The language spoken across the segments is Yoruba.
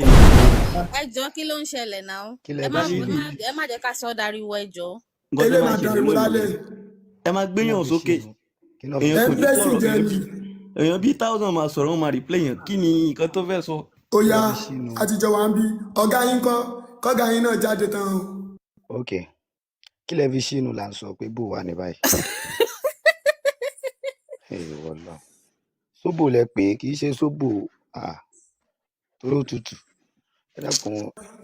Ẹ jọ, kí ló ń ṣẹlẹ̀ náà? Kí lẹ Ẹ fi má ṣínú? ẹ má ẹ má jẹ́ ká sọ dariwo, ẹ jọ. Nǹkan tó Eléyìí máa máa ṣẹlẹ̀ dariwo lónìí lálẹ́. nìyẹn, ẹ máa Kí lẹ gbéyàn fi sókè. ṣínú? Kí lọ fi Èèyàn Ẹ kò ń ní bẹ́sìn sọ̀rọ̀. jẹ́ Èèyàn ni. bí èèyàn bíi thousand máa sọ̀rọ̀, wọn máa replay yẹn. Kí ni nǹkan tó fẹ́ sọ? Ó Kí lẹ yá, fi ṣínú? àtijọ́ wa ń bí ọ̀gá yín kọ́, kọ́gá yín náà jáde tán o. Ok, kí lẹ fi ṣínú là ń sọ pé bò wà ní báyìí? Èèwọ̀ lọ, sóbò lẹ pé, kì í ṣe sóbò, ah, torí ó tutù. Ẹ dákun.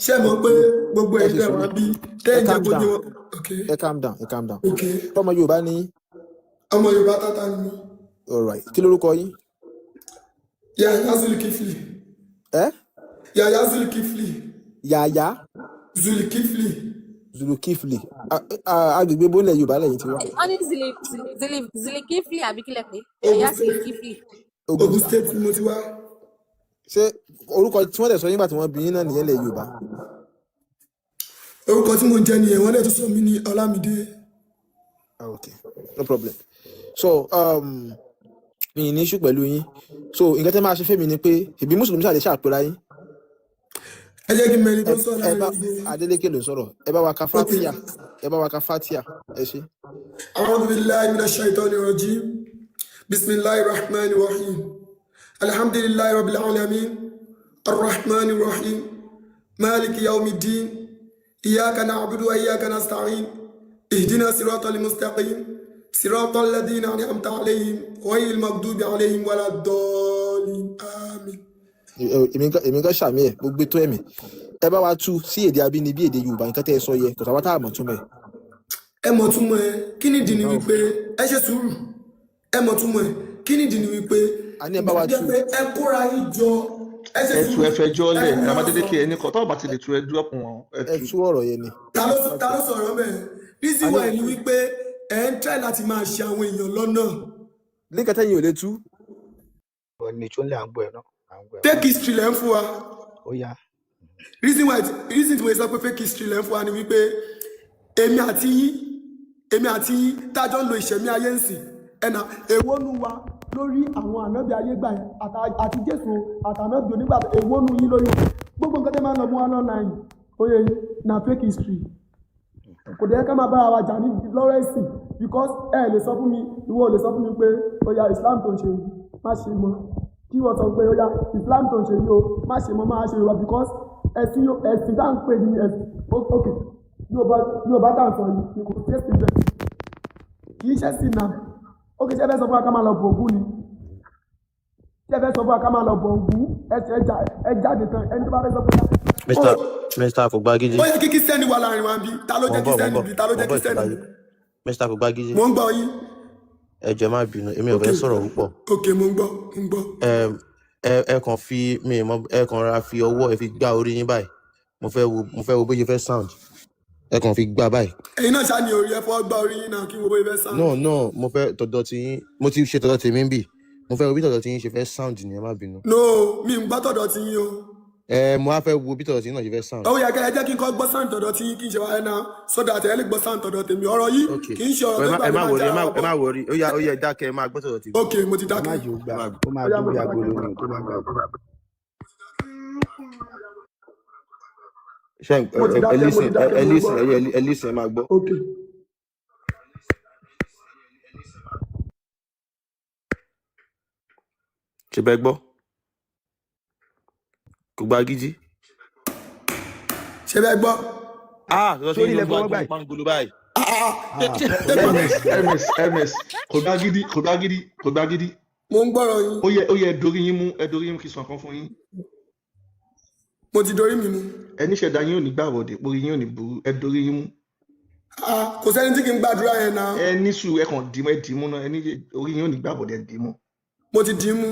Ṣé ẹ mọ̀ pé gbogbo Ẹ ẹ̀yin ṣe tẹ́ wà sùúrù. bí tẹ́ Ẹ ń jẹ́ calm kó yé down. wọn. Ok. Ẹ calm down, ẹ calm down. Ok. Ọmọ Yorùbá ní? Ọmọ Yorùbá tátà ni mí. Alright, kí lórúkọ yín? Yàyà Zulkifli. Ẹ? Yàyà Zulkifli. Yàyà? Zulkifli. Zulukifli. Agbègbè bólẹ̀ Yorùbá lẹ́yìn tí wá? Wọ́n ní Zilikifli, àbí kílẹ̀ pé? Ogun Ẹ̀yà State. Zilikifli. Ogun Ogun State ni mo ti wá. Ṣé orúkọ tí wọ́n dẹ̀ sọ nígbà tí wọ́n bí yín náà nìyẹn lẹ̀ Yorùbá? Orúkọ tí mo ń jẹ́ nìyẹn, wọ́n dẹ̀ tún sọ mí ní Ọlámídé. Ah, ok, no problem. So mi ì ní issue pẹ̀lú yín. So nǹkan tẹ́ máa ṣe fẹ́mi ni pé ìbí mùsùlùmí ṣàlẹ̀ ṣàpèrà yín. Ẹ jẹ́ kí n mẹ́ni Ẹ tó sọ ẹ láàrin bá gbogbo. Adeleke ló ń sọ̀rọ̀. Ẹ bá wa ka Ok. Fatia, ẹ bá wa ka Fatia, ẹ ṣe. أعوذ بالله من الشيطان الرجيم، بسم الله الرحمن الرحيم، الحمد لله رب العالمين، الرحمن الرحيم، مالك يوم الدين، إياك نعبد وإياك نستعين، اهدنا صراط المستقيم، صراط الذين أنعمت عليهم، غير المغضوب عليهم ولا الضالين، آمين. Èmi kan ṣàmì ẹ gbogbo tó ẹ̀mí. Ẹ bá wa tú sí èdè abínibí, èdè Yorùbá. Nǹkan tẹ́ ẹ sọ yẹ kò sábà tá a mọ̀ túmọ̀ ẹ̀. Ẹ mọ̀ túmọ̀ ẹ. Kí nìdí ni Báwo? wípé, ẹ ṣe sùúrù, ẹ mọ̀ túmọ̀ ẹ. Kí nìdí ni wípé A ní ẹ ìgbà bá wa tó jẹ́ tú. pé ẹ kóra yín jọ, ẹ ṣe Ẹ tú. sùúrù. Ẹ fẹjọ́ Ẹ lẹ̀. fi wọ́n sọ. Amadélékè, ẹni kan tọ́wọ́ bá ti lè tú, ẹ drop wọn, ẹ Ẹ tú. tú ọ̀rọ̀ yẹn ni. Ta ló sọ̀rọ̀ mẹ́ẹ̀? Reason A ní why ni wípé ẹ ń try láti máa ṣe àwọn èèyàn lọ́nà. Nǹkan tẹ́yìn ò lè tú. Ọ̀nì tó ń lé, à ń gbọ́ ẹ náà, à ń gbọ́ ẹ. Fake history lẹ́ ń fún wa. Ó yá. Reason why, reason tí mo sọ pé fake history lẹ́ ń fún wa ni wípé èmi àti yín tájọ́ ń lo ìṣẹ̀mí ayé ń sìn ẹ̀nà, èwo nu wa lórí àwọn ànábì ayé gbà yẹn àti Jésù àtànábì onígbà? Èwo nu yín lórí wọn? Gbogbo nǹkan tẹ́ máa ń lọ mú wa online, oyè yín na fake history. Kò dẹ̀ ká máa bára wa jà ní lọ́rọ̀ ẹ̀sìn, because ẹ lè sọ fún mi, ìwọ ò lè sọ fún mi pé ó yá, Islam tó ń ṣe yìí, má ṣe mọ́. Kí wọ́n sọ pé ó yá, Islam tó ń ṣe yìí o, má ṣe mọ́, má ṣe Yorùbá, because ẹ̀sìn tá à ń pè ní ẹ̀sìn, ok, Yorùbá tá à ń sọ yìí ni kò sí ẹ̀sìn bẹ́ẹ̀, kì í ṣe ẹ̀sìn náà. Ok, ṣé ẹ fẹ́ sọ fún wa ká máa lọ bọ̀ Ògún ni? Ṣé ẹ fẹ́ sọ fún wa ká máa lọ bọ̀ Ògún? Ẹsẹ̀ ẹ jáde tán, ẹni tó bá fẹ́ sọ fún wa. Mr. Mr. Kògbágídí. Ó yẹ kí Kírísítẹ́nì wà láàrin wa bí. Ta ló Mo jẹ́ ń bọ̀, mo ń Kírísítẹ́nì bọ̀, bí? Ta ló mo jẹ́ ń bọ̀. Kírísítẹ́nì Ìtìláyé. bí? Mr. Kògbágídí. Mò ń gbọ́ yín. Ẹ jọ̀ọ́, má bínú, èmi ò Ok. fẹ́ sọ̀rọ̀ púpọ̀. Ok, mò ń gbọ́, mò ń gbọ́. Ẹ kàn fi mi mọ, ẹ kàn ra fi ọwọ́ ẹ fi gbá orí yín báyìí. Mo fẹ́ wo bó ṣe fẹ́ sound. Ẹ kàn fi gbá báyìí. Ẹ̀yin náà ṣáà ní orí, ẹ fọwọ́ gbá orí yín náà kí n wo bóyá fẹ́ sound. No, mo fẹ́ tọ̀dọ̀ tí yín. Mo ti ṣe tọ̀dọ̀ tèmi ń bì. Mo fẹ́ wo bí tọ̀dọ̀ tí yín ṣe fẹ́ sound ni, ẹ má bínú. No, mi ń gbọ́ tọ̀dọ̀ tí yín o. Ẹ mo wá fẹ́ wo bí tọ̀dọ̀ tí yín náà ṣe fẹ́ sound. Ó yẹ kẹ́ ẹ jẹ́ kí n kọ́ gbọ́ sound tọ̀dọ̀ tí yín, kí n ṣe wáyé náà, so that ẹ lè gbọ́ sound tọ̀dọ̀ tèmi. Ọ̀rọ̀ yìí Ok. kì í ṣe ọ̀rọ̀ Ẹ tó má gbà ẹ ló má máa worry, já ẹ má ara ẹ bọ̀. má worry. Ó yá, ó yá, ẹ dákẹ́, ẹ máa gbọ́ tọ̀dọ̀ tèmi. Ok, mo ti Ẹ má dákẹ́. jẹ́ ó gbà. Ẹ má gbọ́. Ó máa Ó yá, dún mo bí ti agolo dákẹ́. ni o tó bá gbà. Ṣé Mo ti ẹ ẹ dákẹ́, mo ti listen, ẹ dákẹ́, ẹ mo ń listen, gbọ́. ẹ listen, ẹ máa gbọ́. Ok. Ṣé bẹ́ẹ̀ gbọ́? Kògbágídí. Ṣé bẹ́ẹ̀ gbọ́? Ah, tọ̀dọ̀ tí Sórí yín ló ilẹ̀ ń gbá fọwọ́ gbà tó ń yìí. pangolo báyìí. Ah, ah, ah. Ah, Ṣé gbọ́? Ms ms ms, kò gbá gidi, kò gbá gidi, kò gbá gidi. Mo ń gbọ́rọ̀ yín. Ó yẹ ẹ dorí yín mú, ẹ dorí yín mú kí n sọ nǹkan fún yín. Mo ti dorí mi mú. Ẹni ṣẹ̀dá yín ò ní gbà wọ̀dẹ̀ pórí yín ò ní burú, ẹ dorí yín mú. Ah, kò sẹ́ni tí kì í gbàdúrà yẹn náà. Ẹ ní sùúrù, ẹ kàn dìímú, ẹ dìímú náà. Ẹni orí yín ò ní gbà wọ̀dẹ̀, ẹ dìímú. Mo ti dì í mú.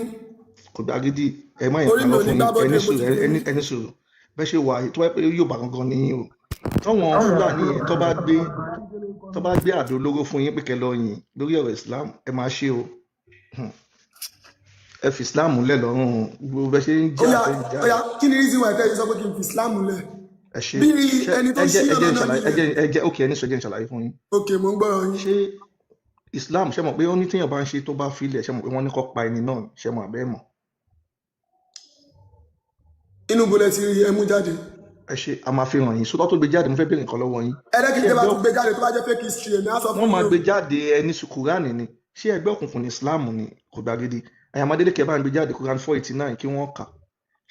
Kò gbá gidi, ẹ má yẹn Orí mi parọ́ ò ní fún yín. gbá Ẹ bọ́dẹ̀, ní mo ti sùúrù, dì í mú. ẹ ní sùúrù. Bẹ́ẹ̀ ṣe wà yìí, tó bá pẹ́ yóò bá gangan ní yín o, táwọn Fúlàní yẹn tó bá gbé àdó olóró fún yín pé kẹ́ lọ yìn lórí ọ̀rọ̀ Islam, ẹ máa ṣe o. Ẹ fi Islam lẹ̀ lọ́rùn gbogbo bẹ́ẹ̀ ṣe ń Ó jà yá, tẹ́ ń jà ó yá, yìí. kí ni reason why tẹ́ ẹ sọ pé kí n fi Islam lẹ̀? Ẹ ṣe Bí ṣe ẹni tó ẹ jẹ́ ẹ ṣíyàn jẹ́ ń lọ́nà ṣàlàyé, ẹ nìyẹn. jẹ́ ẹ jẹ́ ok, ẹni sọ, ẹ jẹ́ ń ṣàlàyé fún yín. Ok, mo ń gbọ́rọ̀ yín. Ṣé Islam, ṣe mọ̀ pé ó ní téèyàn bá ń ṣe tó bá filẹ̀, ṣe mọ̀ pé wọ́n ní kó pa ẹni náà? Ṣe mọ̀ àbẹ́ mọ̀? Inú bolẹ̀ ti rí ẹmú jáde. Ẹ ṣe, a máa fi hàn yín. Sótọ́ tó gbé jáde, mo fẹ́ béèrè nǹkan lọ́wọ́ yín. Ẹlẹ́kìtì Ṣé tẹ́ bá ẹgbẹ́ tún gbé jáde tó bá jẹ́ fake history, èmi á sọ wọ́n fún máa yín o. gbé jáde ẹni sùn Quran ni. Ṣé ẹgbẹ́ òkùnkùn ní Islam ni? Kò gbàgede. Àyàmọ́délé bá ń gbé jáde Quran 489 kí wọ́n kà.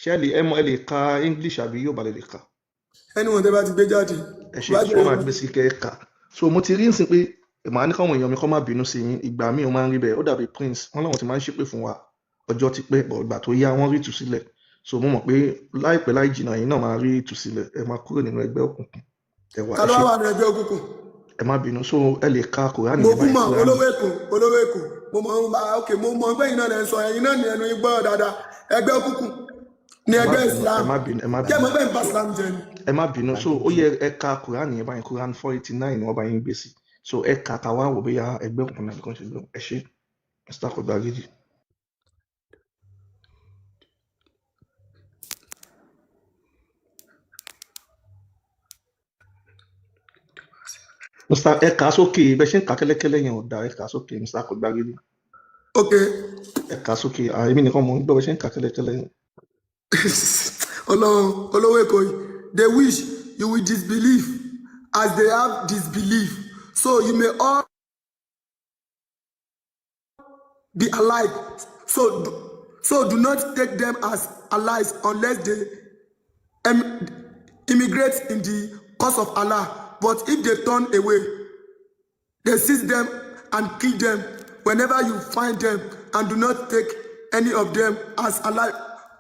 Ṣé ẹ lè ẹ mọ ẹ lè ka English àbí yóò balẹ̀ lè kà? Ẹni wọn tẹ́ bá ti gbé jáde Ẹ ṣe, bá wọ́n jẹ́ máa gbé sí kẹ́ ẹ kà. So mo ti rí nsìn pé màá ní káwọn èèyàn mi kọ́ má bínú sí yín. Ìgbà míì ó máa ń rí bẹ́ẹ̀, ó dàbí Prince. Wọ́n láwọn ti máa ń ṣépè fún wa ọjọ́ ti pẹ́, bọ̀ ìgbà tó yá wọ́n rí ìtúsílẹ̀. So mo mọ̀ pé láìpẹ́ láì jìnnà yín náà máa rí ìtúsílẹ̀. Ẹ máa kúrò nínú ẹgbẹ́ òkùnkùn. Ẹ wà, ta ẹ ló ṣe, wá wà ní ẹgbẹ́ òkùnkùn? ẹ má bínú. So ẹ lè ka Quran Mo yẹn kú báyìí, mọ Quran. Olówó Èkó, Olówó Èkó, mo mọ ń bá. Ok, mo mọ pé ẹ̀yin náà lẹ ń sọ, ẹ̀yin náà ní ẹnu yín gbọ́ dáadáa. Ẹgbẹ́ òkùnkùn ní Ẹ má ẹgbẹ́ bínú, ẹ Islam. má bínú, ẹ má Kí ẹ bínú. mọ bẹ́ẹ̀ ń bá Islam jẹ ni. Ẹ má bínú. So ó yẹ ẹ ka Quran yẹn báyìí, Quran 489 ni wọ́n bá yín gbé sí. So ẹ kà ká wá wò bóyá ẹgbẹ́ òkùnkùn náà nìkan ṣe gbé. Ẹ ṣe, Mr. Kogbagidi. Mr. Ẹ kà á sókè, bẹ́ẹ̀ ṣe ń kà kẹ́lẹ́kẹ́lẹ́ yẹn ò dáa. Ẹ kà á sókè, Mr. Kogbagidi. Ok. Ẹ kà á sókè. Èmi nìkan mò ń gbọ́ bẹ́ẹ̀ ṣe ń kà kẹ́lẹ́kẹ́lẹ́ yẹn. Ọlọ́run, Olówó Èkó yìí, they wish you will disbelieve as they have disbelief, so you may all be alike. So do not take them as allies unless they immigrate in the cause of Allah. But if they turn away, they seize them and kill them whenever you find them, and do not take any of them as ally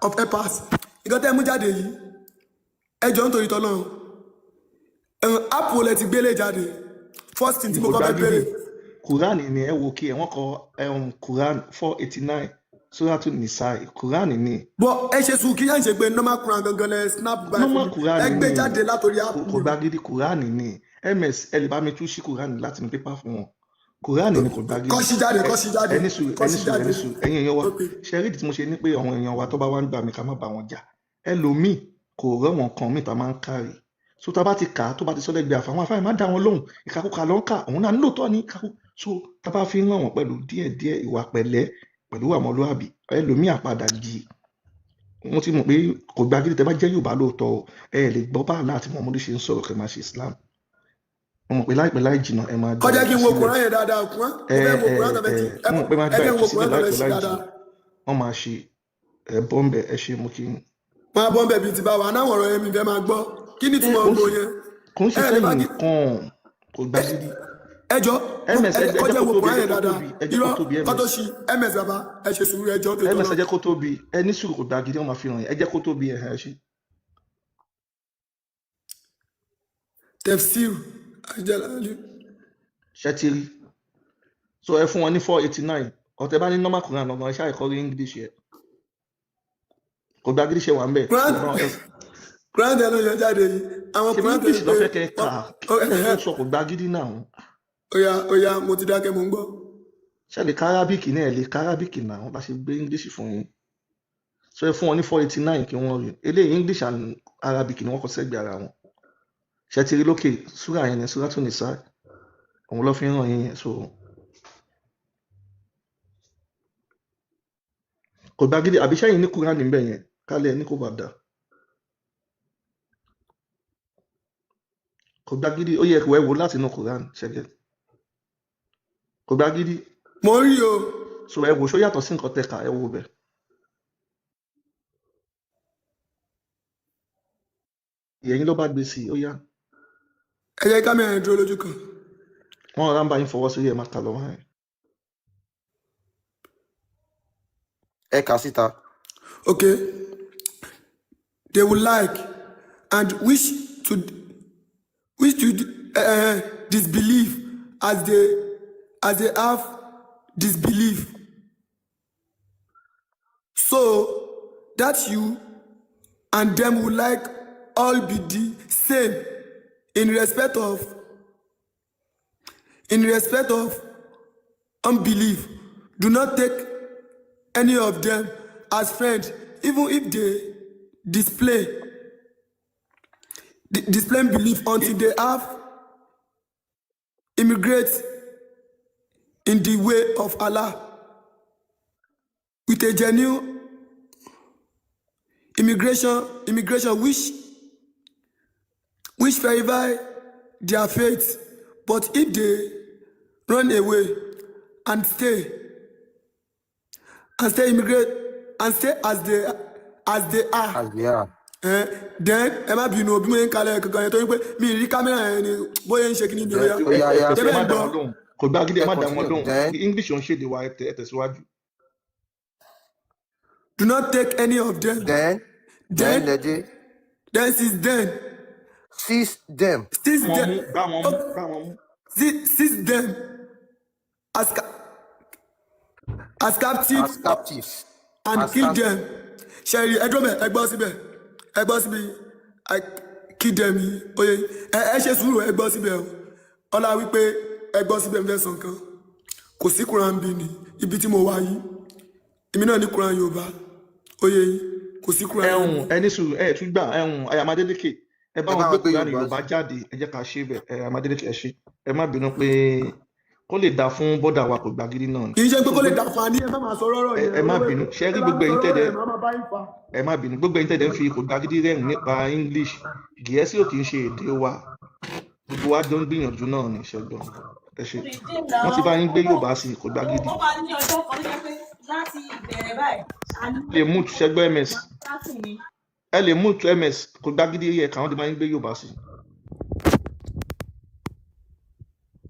of helpers. Nǹkan tẹ́ ẹ mú jáde yìí, ẹ jọ̀ọ́, nítorí tọ́lọ́run, app wo lẹ ti gbélé jáde? First thing tí mo kọ́ fẹ́ Kogbagidi, béèrè. Quran ni. Ẹ wo kí ẹ wọ́n kọ Quran 489, Suratu Nisai, Quran ni. Bọ́ ẹ ṣe sùn kí yá ń ṣe pé normal Quran gangan lẹ snap by fún Normal mi. Quran Ẹ gbé ni. jáde látòrí app Kò mi. gbàgede, Quran ni. Ms ẹ lè bá mi tú sí Quran láti ní pépà fún wọn. Quran ni, kò gbàgede. Kọ́ sí jáde, Ẹ kọ́ sí jáde, ẹ ní sùúrù, kọ́ ẹ ní sí sùúrù, ẹ jáde. ní sùúrù. Ẹ̀yin èèyàn wa, Ok. ṣe rí ìdí tí mo ṣe ní pé àwọn èèyàn wa tó bá wá ń gbà mí ká má bá wọn jà. Ẹlòmíì kò rọ́wọ̀n kan míì tá a máa ń kárì. So tá a bá ti kà á, tó bá ti sọ lẹ́gbẹ̀ẹ́ àfa, àwọn afáyín má dá wọn lóhùn. Ìkàkùkà ló ń kà, òun náà lóòótọ́ ní ìkàkù. So tá a bá fi ń ràn wọ́n pẹ̀lú díẹ̀díẹ̀, ìwà pẹ̀lẹ́ pẹ̀lú ọmọlúàbí, ẹlòmíì àpadà di. Mo ti mọ̀ pé kò gbàgede. Tẹ́ bá jẹ́ Yorùbá lóòótọ́ o, ẹ lè gbọ́ bá Allah àti Muhammadu ṣe ń sọ̀rọ̀ kẹ́ máa ṣe Islam. Mo mọ̀ pé láìpẹ́ láì jìnnà ẹ máa gba Kọjá kí n wo ìtúsílẹ̀. Quran yẹn dáadáa. Quran, mo Ẹ fẹ́ wo ẹ Quran tó fẹ́ ẹ ti ẹ mo mọ̀ pé máa ẹ gba jẹ́ n wo ìtúsílẹ̀ Quran tó fẹ́ láìpẹ́ sí láì dáadáa. jìnnà. Wọ́n máa ṣe ẹ bọ́m̀bẹ̀. Ẹ ṣe, mú kí n. Máa bọ́ ń bẹ̀ bíi ti bá wa náwọn ọ̀rọ̀ yẹn mi fẹ́ máa gbọ́. Kí ni Ẹ ìtumọ̀ kò ń gbogbo ṣe yẹn? Kò ń ṣe Ẹ lè bá fẹ́yìn kí nìkan, kò gbàgede. Ẹ jọ Ms ẹ ẹ jẹ́ kọjá kó wo tóbi, ẹ Quran jẹ́ yẹn kó dáadáa. tóbi, ẹ jẹ́ kó Irọ́ tóbi. kọ́ tó Ms ṣí ms bàbá, ẹ ṣe sùúrù, ẹ jọ̀ọ́ tó ms tọ́lọ́. ẹ jẹ́ kó tóbi. Ẹ ní sùúrù, kò gbàgede, wọ́n máa fi hàn yín. Ẹ jẹ́ kó tóbi. Ẹ ẹ ṣe. Tefsir ajalali. Ṣẹ́ ti rí? So ẹ fún wọn ní 489. Ọ̀tẹ̀ bá ní normal Quran lọ́gán, ẹ ṣáà kọ́ rí English yẹ. Kò gbàgede, ṣe wà ń bẹ̀. Quran Ẹ bá ẹ Quran tẹ ló yọ jáde yìí, àwọn ṣebí Quran tẹ English ló pé fẹ́ kẹ́ ẹ kà, kí lẹ tún sọ? Kò gbàgede náà. Oya oya, mo ti dákẹ́, mo ń gbọ́. Ṣe lè ka Arabic náà? Ẹ lè ka Arabic náà, wọ́n bá ṣe gbé English fún yín. So ẹ fún wọn ní 489 kí wọ́n rí. Eléyìí, English and Arabic ni wọ́n kọ sẹ́gbẹ̀ẹ́ ara wọn. Ṣe ti rí lókè? Súrà yẹn ni Súrà tó Nìsá, òun ló fi ń hàn yín yẹn. So kò gbàgede àbí sẹ́yìn ní Quran níbẹ̀ yẹn kálẹ̀ ní kò bá dà. Kò gbàgede, ó yẹ kó ẹ wò láti inú Quran ṣẹgẹ. Kò gbàgede. Mo ń rí o. So ẹ wò, ṣó yàtọ̀ sí nǹkan tẹ̀ka? Ẹ wò bẹ̀. Ìyẹn ló bá gbé sí i, ó yá. Ẹ jẹ́ kámẹ́rà yẹn dúró lójú kan. Wọ́n rọra ń bá yín fọwọ́ sí, ẹ máa kà lọ́wọ́ ẹ̀. Ẹ kà síta. Okay, they will like and wish to disbelieve as they have disbelief, so that you and them will like all be the same in respect of unbelief. Do not take any of them as friends, even if they display belief, until they have immigrate in the way of Allah with a genuine immigration which verify their faith. But if they run away and stay immigrate and stay as they are, As they are. Then ẹ má bínú o, bí mo ń kalẹ̀ kankan yẹn, torí pé mi ì rí kámẹ́rà yẹn ni bóyá ń ṣe kí ni mi ò yá. Ó yá yá. Ẹ Ṣé má bẹ́ẹ̀ dá gbọ́? wọn lóhùn, kò gbá gidi, ẹ Ẹ má dá wọn continue. lóhùn. Then English ò ń ṣèdè wa, ẹ tẹ̀síwájú. Do not take any of them. Then Then lẹ́dí then since then seize them since Wọn then mú gbá wọn mú gbá wọn mú. Seize them as captive as captives and as kill as them. Ṣẹ̀rí, ẹ dúró mẹ́, ẹ gbọ́ síbẹ̀, ẹ gbọ́ síbi I kill them yìí. Oye, ẹ ṣe sùúrù, ẹ gbọ́ síbẹ̀ o. Ọlá wípé ẹ gbọ́ síbẹ̀, ń fẹ́ sàn kan kò sí Quran bí ni ibi tí mo wà yìí, èmi náà ní Quran Yorùbá, oyè yìí kò sí Quran Ẹhùn Yorùbá. Ẹ ní sùúrù, ẹ tún gbà ẹhùn Ayamadélékè, ẹ bá Ẹ wọn bá gbé wọn gbé Kùránì Yorùbá Yorùbá jáde, ẹ jẹ́ ká ṣe bẹ̀. Ẹ Ayamadélékè, ẹ ṣe, ẹ má bínú pé kó lè dáa fún bọ́dà wa, kò gbà gidi náà ni. Kì í ṣe pé So kó lè gbogbo dà fún àní, ẹ má máa sọ rọ́rọ̀ ẹ yẹn ẹ má olówó bínú èkó, ṣe ẹ rí bá ń gbogbo sọ ẹ̀yin rọ́rọ̀ tẹ́lẹ̀ yẹn, má máa bá yín fà. Ẹ má bínú, gbogbo ẹ̀yin tẹ́lẹ̀ ń fi kò gbà gidi rẹ́rìn nípa English, Gẹ̀ẹ́sì ò kì í ṣe èdè wa, gbogbo wa jọ ń gbìyànjú náà ní ṣẹgbọn. Ẹ ṣe, wọ́n ti bá yín gbé Yorùbá sí i, kò gbà gidi. Ó máa ní ọjọ́ kan tó jẹ́ pé láti ìbẹ̀rẹ̀ báyìí a ní Lè mú ṣẹgbẹ́ ms láti ní. Ẹ lè mú ms kò gbà gidi yẹ káwọn ti bá yín gbé Yorùbá sí i.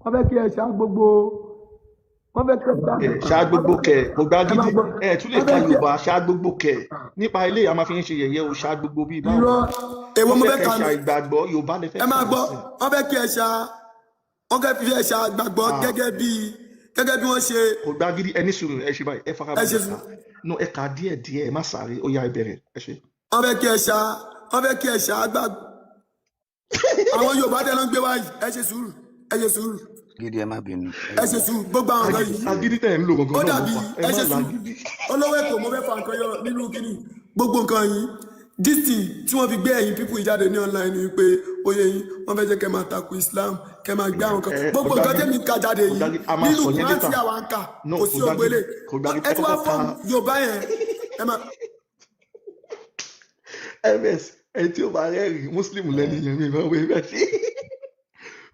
Wọ́n fẹ́ kí ẹ ṣá gbogbo, wọ́n fẹ́ kí ẹ ṣá Ẹ ṣá gbogbo kẹ, kò gbà Ẹ máa gidi. gbọ́, Ẹ tún lè wọ́n ka fẹ́ kí Yorùbá ṣá gbogbo kẹ nípa ilé a máa fi ń ṣe yẹ̀yẹ́ o, ṣá gbogbo bíi báwo. Irọ́, èwo Wọ́n mo fẹ́ fẹ́ kẹ kà ṣá mí ìgbàgbọ́ Yorùbá lè fẹ́ Ẹ kà máa ń gbọ́, sìn. wọ́n fẹ́ kí ẹ ṣá, wọ́n fẹ́ fi ẹ ṣá gbàgbọ́ Ah, gẹ́gẹ́ bí wọ́n ṣe kò gbà gidi, ẹ ní sùúrù, ẹ ṣe báyìí, ẹ Ẹ ṣe farabalẹ̀ kà sùúrù. No, ẹ kà díẹ̀ díẹ̀, ẹ má sáré. Ó yá, ẹ bẹ̀rẹ̀, ẹ ṣe. Wọ́n fẹ́ kí ẹ ṣá, wọ́n fẹ́ kí ẹ ṣá gbàgbọ́ àwọn Yorùbá tẹ́ ló ń gbé wá yìí. Ẹ ṣe sùúrù, ẹ ṣe sùúrù. Gidi, ẹ má bínú, ẹ Ẹ ṣe jọ̀ọ́. sùúrù, gbogbo àwọn nǹkan Agídí yìí agídí tẹ̀ ń lò gangan ó náà ló dàbí fà ẹ ẹ má ṣe sùúrù. làgídí. Olówó èkó, mo fẹ́ fa nǹkan yọ nínú kíní gbogbo nǹkan yìí. This thing tí wọ́n fi gbé ẹ̀yin people yìí jáde ní online ni pé oyè yín, wọ́n fẹ́ jẹ́ kẹ́ máa takò Islam, kẹ́ máa gbé àwọn kan Ẹ kò gbogbo nǹkan gbàgídí, tẹ́mi kà jáde kò yìí gbàgídí, a máa nínú sọ yẹn Quran later. tí àwa ń kà, No, kò kò sí ògbélé. gbàgídí, kò gbàgídí, Ẹ ẹ tí wàá kọ́kọ́ ka fọ́ọ̀mù Yorùbá yẹn, ẹ máa ms ẹ tí ó bá rẹ́rìn muslim lẹ́nu yẹn, mi ìmọ̀ wẹ́ẹ́ bẹ́ẹ̀ sí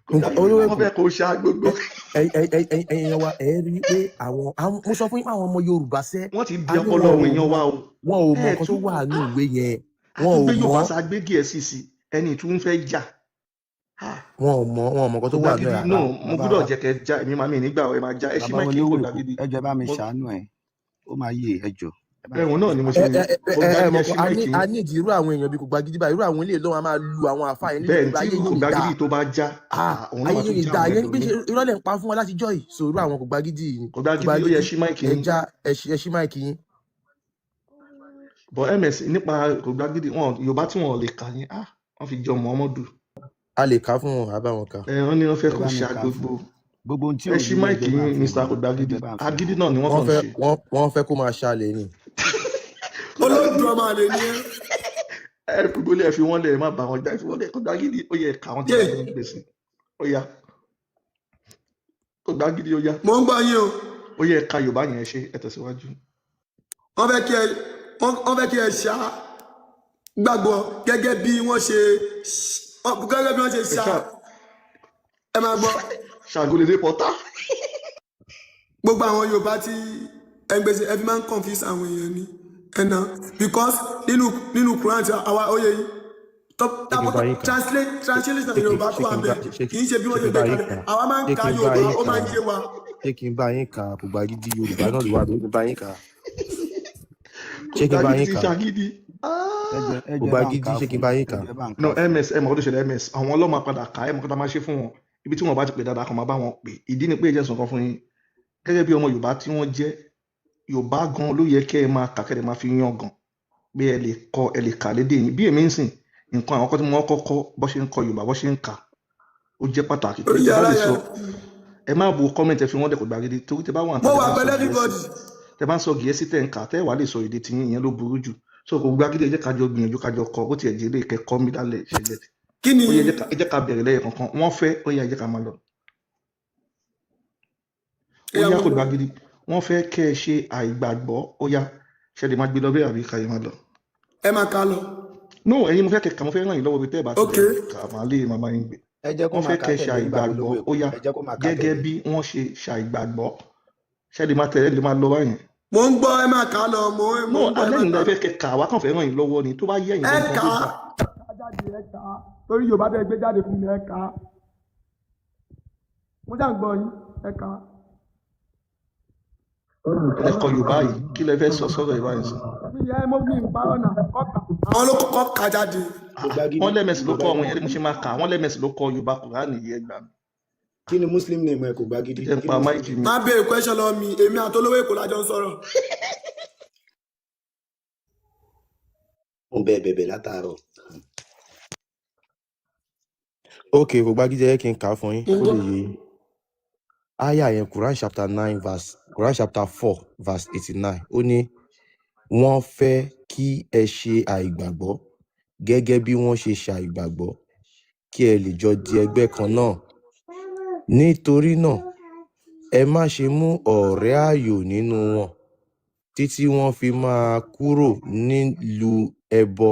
kò Nǹkan gbàgídí, olówó wọ́n èkó fẹ́ kó ṣá gbogbo. Ẹ̀yin wa, ẹ rí i pé àwọn, mo sọ fún yín pé àwọn ọmọ Yorùbá sẹ́ Wọ́n ti di a ní ọpọlọ wọn àwọn ò èèyàn mọ wa o. wọn ò mọ Ẹ nǹkan tó tún wà nínú ìwé yẹn, wọn ò àtúgbé Yorùbá mọ sa gbé Gẹ̀ẹ́sì sí ẹni tí ń fẹ́ jà. Ah, wọn ò mọ nǹkan kò tó wà nínú gbàgídí ẹ̀ no, rárá. mo Bàbá gbúdọ̀ wa jẹ́ kẹ́ já, èmi máa mi nígbà ẹ máa já, ẹ ṣí bàbá máìkì, kò olówó èkó, gbàgídí. ẹ jọ̀ọ́, ẹ bá mi Mo ṣàánú ẹ, ó máa yé, ẹ jọ̀ọ́, ẹ bá ẹ̀hún náà ni mo ẹ ṣe ẹ ẹ kò ẹ ẹ gbàgídí, mọ̀ ẹ ṣí kan, a ní máìkì a yín. ní ìdí irú àwọn èèyàn bíi kò gbàgídí báyìí, irú àwọn ilé lọ́wọ́ a máa lu àwọn àfáà yẹn nílẹ̀ Bẹ́ẹ̀ ni Yorùbá, tí ayé kò yóò ní dáa. gbàgídí tó bá já, Ah, ah, òun náà ayé máa yóò tún ní já dáa àwọn yẹn ni pé ẹlòmíì. ṣe irọ́ lẹ̀ ń pa fún wa láti jọ́ yìí. So irú àwọn kò gbàgídí yìí ni Kò kò gbàgídí, ó yẹ gbàgídí, ṣí máìkì ẹ yín. já, ẹ ṣí máìkì yín. But ms nípa kò gbàgídí wọn, Yorùbá tí wọn ò lè kà yẹn, ah, wọ́n fi jọ Muhammadu. A lè kà á fún wọn, àbá wọn kà. Ẹ wọ́n ní wọ́n fẹ́ Ẹ kó bá mi ṣá kà á fún gbogbo. Gbogbo ohun tí Ẹ ò ṣí yé ẹ máìkì jọ̀ọ́, bá ń yín, fi Mr hàn kò ẹ gbàgídí, jọ̀ọ́, bá ń fi agídí hàn. náà ni wọ́n Wọ́n kàn ń fẹ́ ṣe. wọ́n fẹ́ kó máa ṣàlẹ̀ ni. Kò Olódù gbàgídí, ọmọ àlè ni ẹ. Ẹ gbogbo ilé, ẹ fi wọ́n lẹ̀, ẹ má bá wọn já, ẹ fi wọ́n lẹ̀. Kò gbàgídí, ó yẹ ká wọn ti Yé bá yín gbèsè. Ó yá, kò gbàgídí, ó yá, mò ń gbọ́ yín o. Ó yẹ ká Yorùbá yẹn ṣe, ẹ tẹ̀síwájú. Wọ́n fẹ́ kí ẹ wọ́n fẹ́ kí ẹ ṣá gbàgbọ́ gẹ́gẹ́ bí wọ́n ṣe Ẹ ṣá ṣá Ẹ máa gbọ́. Ṣàgólélé pọ́tà. Gbogbo àwọn Yorùbá tí ẹ ń gbèsè, ẹ fi máa ń confuse àwọn èèyàn ni ẹnà, because nínú Quran tí àwa oyè yìí Ṣé kí n bá yín kà? translation Ṣé kí Yorùbá tó ṣé wà kí n ń bá bẹ̀ ṣé kì í ṣe bí ṣé wọ́n kí ṣe n gbé bá yín kalẹ̀, kà? àwa máa ń Ṣé ka kí n bá Yorùbá, yín ó kà? máa ń yé wa. Ṣé kí n bá yín kà? Kò gbàgídí Yorùbá náà ló wà lórí, kí n bá yín kà. Kò Ṣé kí n bá gbàgídí yín ti kà? ṣàgídí. Ẹ jọ̀ọ́, ẹ Kò jọ̀ọ́, ẹ bá ń gbàgídí, kà á ṣé kí fún n bá yín ẹ kà? jọ̀ọ́, ẹ bá ń No, kà á fún. ms ẹ mọ̀ kó tó ṣẹlẹ̀, ms àwọn ọlọ́mọ padà kà, ẹ mọ̀ kó tá máa ṣe fún wọn ibi tí wọn bá ti pè dáadáa kan máa bá wọn pè. Ìdí ni pé ẹ jẹ́ sọ nǹkan fún yín, gẹ́gẹ́ bí ọmọ Yorùbá tí wọ́n jẹ́, Yorùbá gan ló yẹ kẹ́ ẹ máa kà, kẹ́ ẹ máa fi yan gan pé ẹ lè kọ, ẹ lè kà lédè yín. Bí èmi ń sìn, nǹkan àwọn kan tí mo kọ́kọ́ bọ́ ṣe ń kọ Yorùbá, bọ́ ṣe ń kà, ó jẹ́ pàtàkì torí tẹ bá lè Yàrá sọ yẹn ẹ má bo comment, ẹ fi wọ́n dẹ̀ kò gbàgede, torí tẹ bá wà mo níta, tẹ wà bá ń sọ pẹ̀lú Gẹ̀ẹ́sì, everybody. tẹ bá ń sọ Gẹ̀ẹ́sì tẹ̀ ń kà, tẹ́ wàá lè sọ èdè tiyín, ìyẹn ló burú jù. So kò gbàgede, ẹ jẹ́ ká jọ gbìyànjú, ká jọ kọ, bó tiẹ̀ jẹ́ lè kẹ́kọ́ mi lálẹ́ ṣẹlẹ̀. Kí ni Ó yẹ, ẹ jẹ́ ká bẹ̀rẹ̀ lẹ́yìn kankan wọ́n fẹ́. Ó yẹ, ẹ jẹ́ ká máa lọ. Ó Ìyá yá, mo kò gbọ́. gbàgede, wọ́n fẹ́ kẹ́ ẹ ṣe àìgbàgbọ́. Ó yá, ṣe lè máa gbé lọ bẹ́ẹ̀ àbí ká yẹ máa lọ? Ẹ máa kà á lọ. No, ẹ̀yin mo fẹ́ kẹ́ kà, mo fẹ́ ràn yín lọ́wọ́, ibi tẹ́ ẹ bá ti Ok, lè kà máa lè máa bá yín gbé. Ẹ jẹ́ kó Wọ́n máa fẹ́ kà á kẹ́ tẹ̀lé yín, bàbá ṣàìgbàgbọ́, olówó ó èkó. yá, Ẹ jẹ́ kó máa kà á gẹ́gẹ́ tẹ̀lé. bí wọ́n ṣe ṣàìgbàgbọ́. Ṣé lè máa tẹ̀lé, lè máa lọ báyẹn? Mò ń gbọ́, ẹ máa kà á lọ, mò ń No, mò ń gbọ́, ẹ alẹ́ máa yìí kà la á lọ. fẹ́ kẹ́ kà, wá kàn fẹ́ ràn yín lọ́wọ́ ni, tó bá yẹ ẹ̀yin Ẹ gangan kà ló á. gbà. Ẹ jáde, ẹ kà á torí Yorùbá tẹ gbé jáde fún mi, ẹ kà á. Mo ṣáà ń gbọ́ yín, ẹ kà á. Ẹ kọ Yorùbá yìí, kí lẹ fẹ́ sọ sọ́rọ̀ Yorùbá yìí sọ? Mi yẹ mo mi ìparọ́ náà kọ́ kà. Àwọn ló kọ́kọ́ kà jáde. Kò Ah, gbá gidi, wọ́n lẹ́mẹ̀sì ló kò kọ́ gbá àwọn gidi. yẹn, mo ṣe máa kà, wọ́n lẹ́mẹ̀sì ló kọ Yorùbá Kùránì yìí, ẹ gbà mí. Kí ni muslim name ẹ, kò gbá Ẹ gidi? jẹ́ n Kí pa ni muslim máìkì name? mi. Má béèrè question lọ́wọ́ mi, èmi àtolówó Èkó la jọ ń sọ̀rọ̀. Ó ń bẹ bẹ̀bẹ̀ látàárọ̀. Ok, kò gbá gidi, ẹ jẹ́ kí n kà á fún yín Mo ń kó gbọ́. lè yé yín. Aya yẹn, Quran chapter 9 verse, Quran chapter 4 verse 89, ó ní wọ́n fẹ́ kí ẹ ṣe àìgbàgbọ́ gẹ́gẹ́ bí wọ́n ṣe ṣàìgbàgbọ́, kí ẹ lè jọ di ẹgbẹ́ kan náà. Nítorí náà, ẹ má ṣe mú ọ̀rẹ́ ààyò nínú wọn títí wọ́n fi máa kúrò nílùú ẹbọ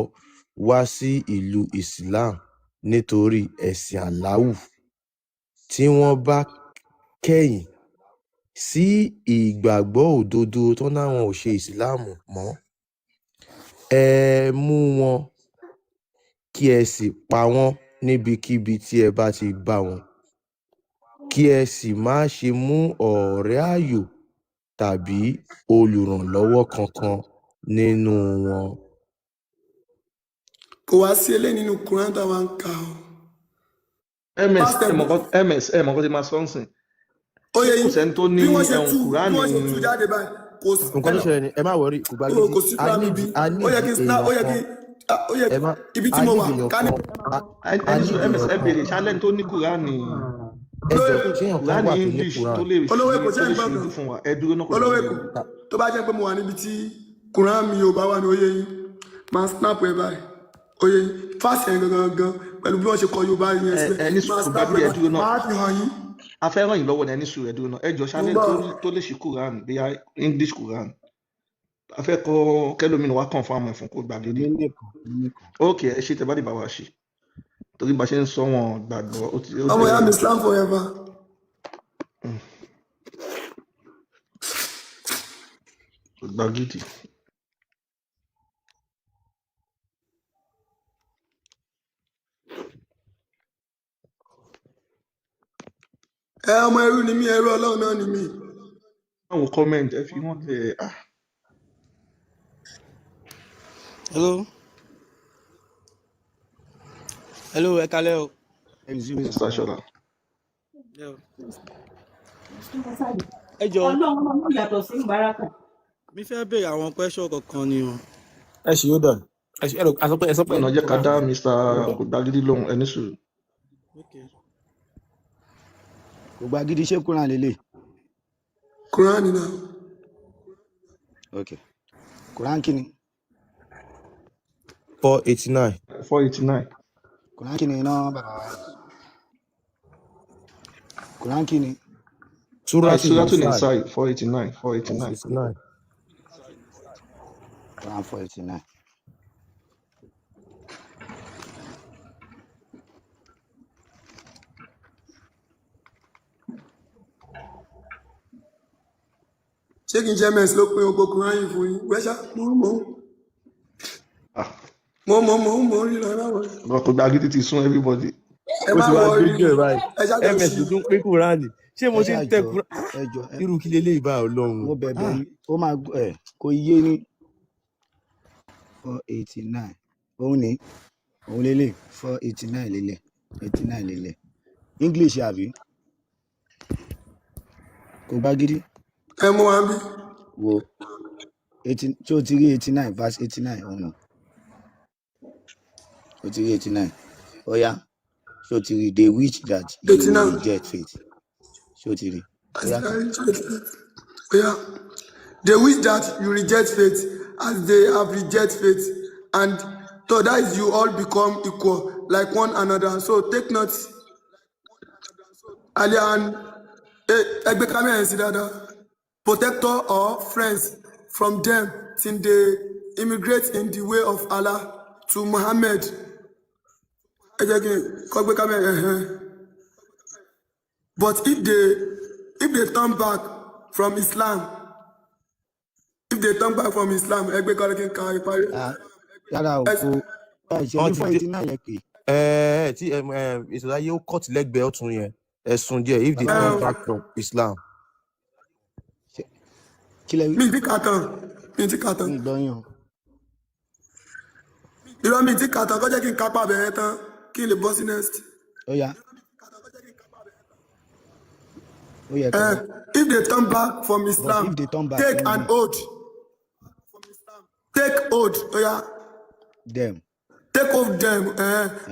wá sí ìlú Islam nítorí ẹ̀sìn Aláwù. Tí wọ́n bá kẹ̀yìn sí ìgbàgbọ́ òdodo tán láwọn ò ṣe ìsìláàmù mọ́, ẹ mú wọn kí ẹ sì pa wọ́n níbikíbi tí ẹ bá ti bá wọn, kí ẹ sì má ṣe mú ọ̀rẹ́ ààyò tàbí olùrànlọ́wọ́ kankan nínú wọn. Kò wá sí eléyìí nínú Quran táwa ń kà o. Ms Pásítọ̀ ẹ mọ̀ nǹkan, ms ẹ mọ̀ nǹkan tí máa sọ ń sìn. Ó Ṣé yẹ kò yín sẹ́ni tó ní bí wọ́n ṣe ẹ̀hún tú, bí Kùránì wọ́n ṣe tú jáde báyìí, kò sí Nǹkan tó ẹnà ṣẹlẹ̀ ni, ẹ má wọrí, kò gbá kò gidi. kò sí A Quran need níbí. a Ó yẹ need kí n snap, ó èèyàn yẹ kí kan. ó yẹ Ẹ má ibi tí a mo need wà èèyàn ká ní. kan, a ẹni need sọ ms èèyàn ẹ kan. béèrè ṣálẹ́ni tó ní Kùránì Ẹ Olówó jọ, Èkó, ṣé èèyàn kan Kùránì wà tó ní English tó Quran? lè olówó ṣí Èkó, tó ṣé ń lè gbọ́ ṣí mi? ojú fún wa, ẹ dúró náà, kò Olówó gbàgede. Èkó, tó bá jẹ́ pé mo wà níbi tí Quran mi ò bá wà ní, oyè yín máa snap ẹ báyìí, oyè yín fásitì yẹn gangan gan pẹ̀lú bí wọ́n ṣe kọ Yorùbá yẹn Ẹ sílẹ̀, ẹ ní máa sùúrù, kò snap ẹ gbàgede, ẹ báyìí, dúró náà, máa fi hàn yín. A fẹ́ ràn yín lọ́wọ́ ni, ẹ ní sùúrù, ẹ dúró náà, ẹ jọ Mo ń ṣálẹ́ni gbọ́. tó lè ṣí Kùránì bíi English Quran, a fẹ́ kọ́ kẹlòmínú wa confirm ẹ̀ fún kò gbàgede. Èmi nìkan, èmi nìkan. Ok, ẹ ṣe tẹ bá lè bá wa ṣe, torí bá ṣe ń sọ wọn gbàgbọ́, ó ti ó Ọmọ ti ìyá mi, Islam forever. Kò gbàgede. Ẹ ọmọ ẹrú ni mí, ẹrú Ọlọ́run náà ni mí. Àwọn comment ẹ fi wọ́n lẹ̀, ah. Hello, hello, ẹ kalẹ́ o. Mr. Shola. Yeah. Ẹ jọ, Ọlọ́run ló yàtọ̀ sí Baraka. Mi fẹ́ béèrè àwọn question kọ̀ọ̀kan ni o. Ẹ ṣì yóò dàn, ẹ ṣì ẹ rò, ẹ sọ pé ẹ sọ pé Ọ̀nà jẹ́ ká dá Mr. hold on. Kò gbàgede lóhùn, ẹ ní sùúrù. Okay. Kò gbá gidi, ṣé Quran lélẹ̀? Quran náà. Ok, Quran kí ni? 489. 489. Quran kí ni iná bàbá wa? Quran kí ni? Suratu Suratu Nisa Nisai 489, 489. 89. Quran 489. Ṣé kí n ṣe ms ló pín gbogbo Quran yìí fún yín wẹ́ṣà? Mo mo Ah, mo mo mo mo rí lọ, ẹ má wọrí. Kò gbàgede ti sún everybody. Ẹ Ó má ti wá wọrí, dójú ẹ báyìí. ẹ ṣáàjọ Ms ṣí. ló tún pín Kúránì. Ṣé mo Ẹ ṣe ń ṣáà tẹ jọ, Kúránì? ẹ jọ, ẹ Irú kí leléyìí báyìí, Ọlọ́run? mo bẹ̀bẹ̀ Ah, yín, ó máa ẹ kò yé ní 489, òun ni, òun lélẹ̀, 489 lélẹ̀, 89 lélẹ̀, English àbí? Kò gbá gidi. Ẹ mú wa bí. Wo 80, tí o ti rí 89, verse 89, òun nù. O ti rí 89, ó yá, ṣé o ti rí they wish that you eighty will nine reject faith? Ṣé o ti rí? Ó yá, kà. Yeah. They wish that you reject faith as they have rejected faith, and so that is you all become equal like one another. So take note, Alian, ẹgbẹ́ kámẹ́rà yẹn sí dáadáa. Protector or friends from them till they immigrate in the way of Allah to Muhammad. Ẹ jẹ́ kí n kọ́ gbé kámẹ́rà ẹ̀hẹ́n. But if they turn back from Islam, if they turn back from Islam, ẹ gbé kọ́ kí n ka ìparí. Ah, rárá o, kò ẹ ṣe Wọ́n ní ti four dé. 89 yẹn pé. Ẹ ẹ tí ẹ ẹ ìṣòláyé ó kọ́ọ̀tì lẹ́gbẹ̀ẹ́ ọ̀tún yẹn, ẹ̀sùn díẹ̀, if they Bàbá turn mi, back from Islam. Kí lẹ wí? Mi ti kà tán, mi ti kà tán. Mi gbọ́ yín o. Irọ́, mi ti kà tán, kọ́ jẹ́ kí n kápá bẹ̀rẹ̀ tán kí n lè bọ́ sí next. Ó yá, ó yẹ kó. If they turn back from But Islam, if they turn back, take an oath, take oath, oya, them, take oath them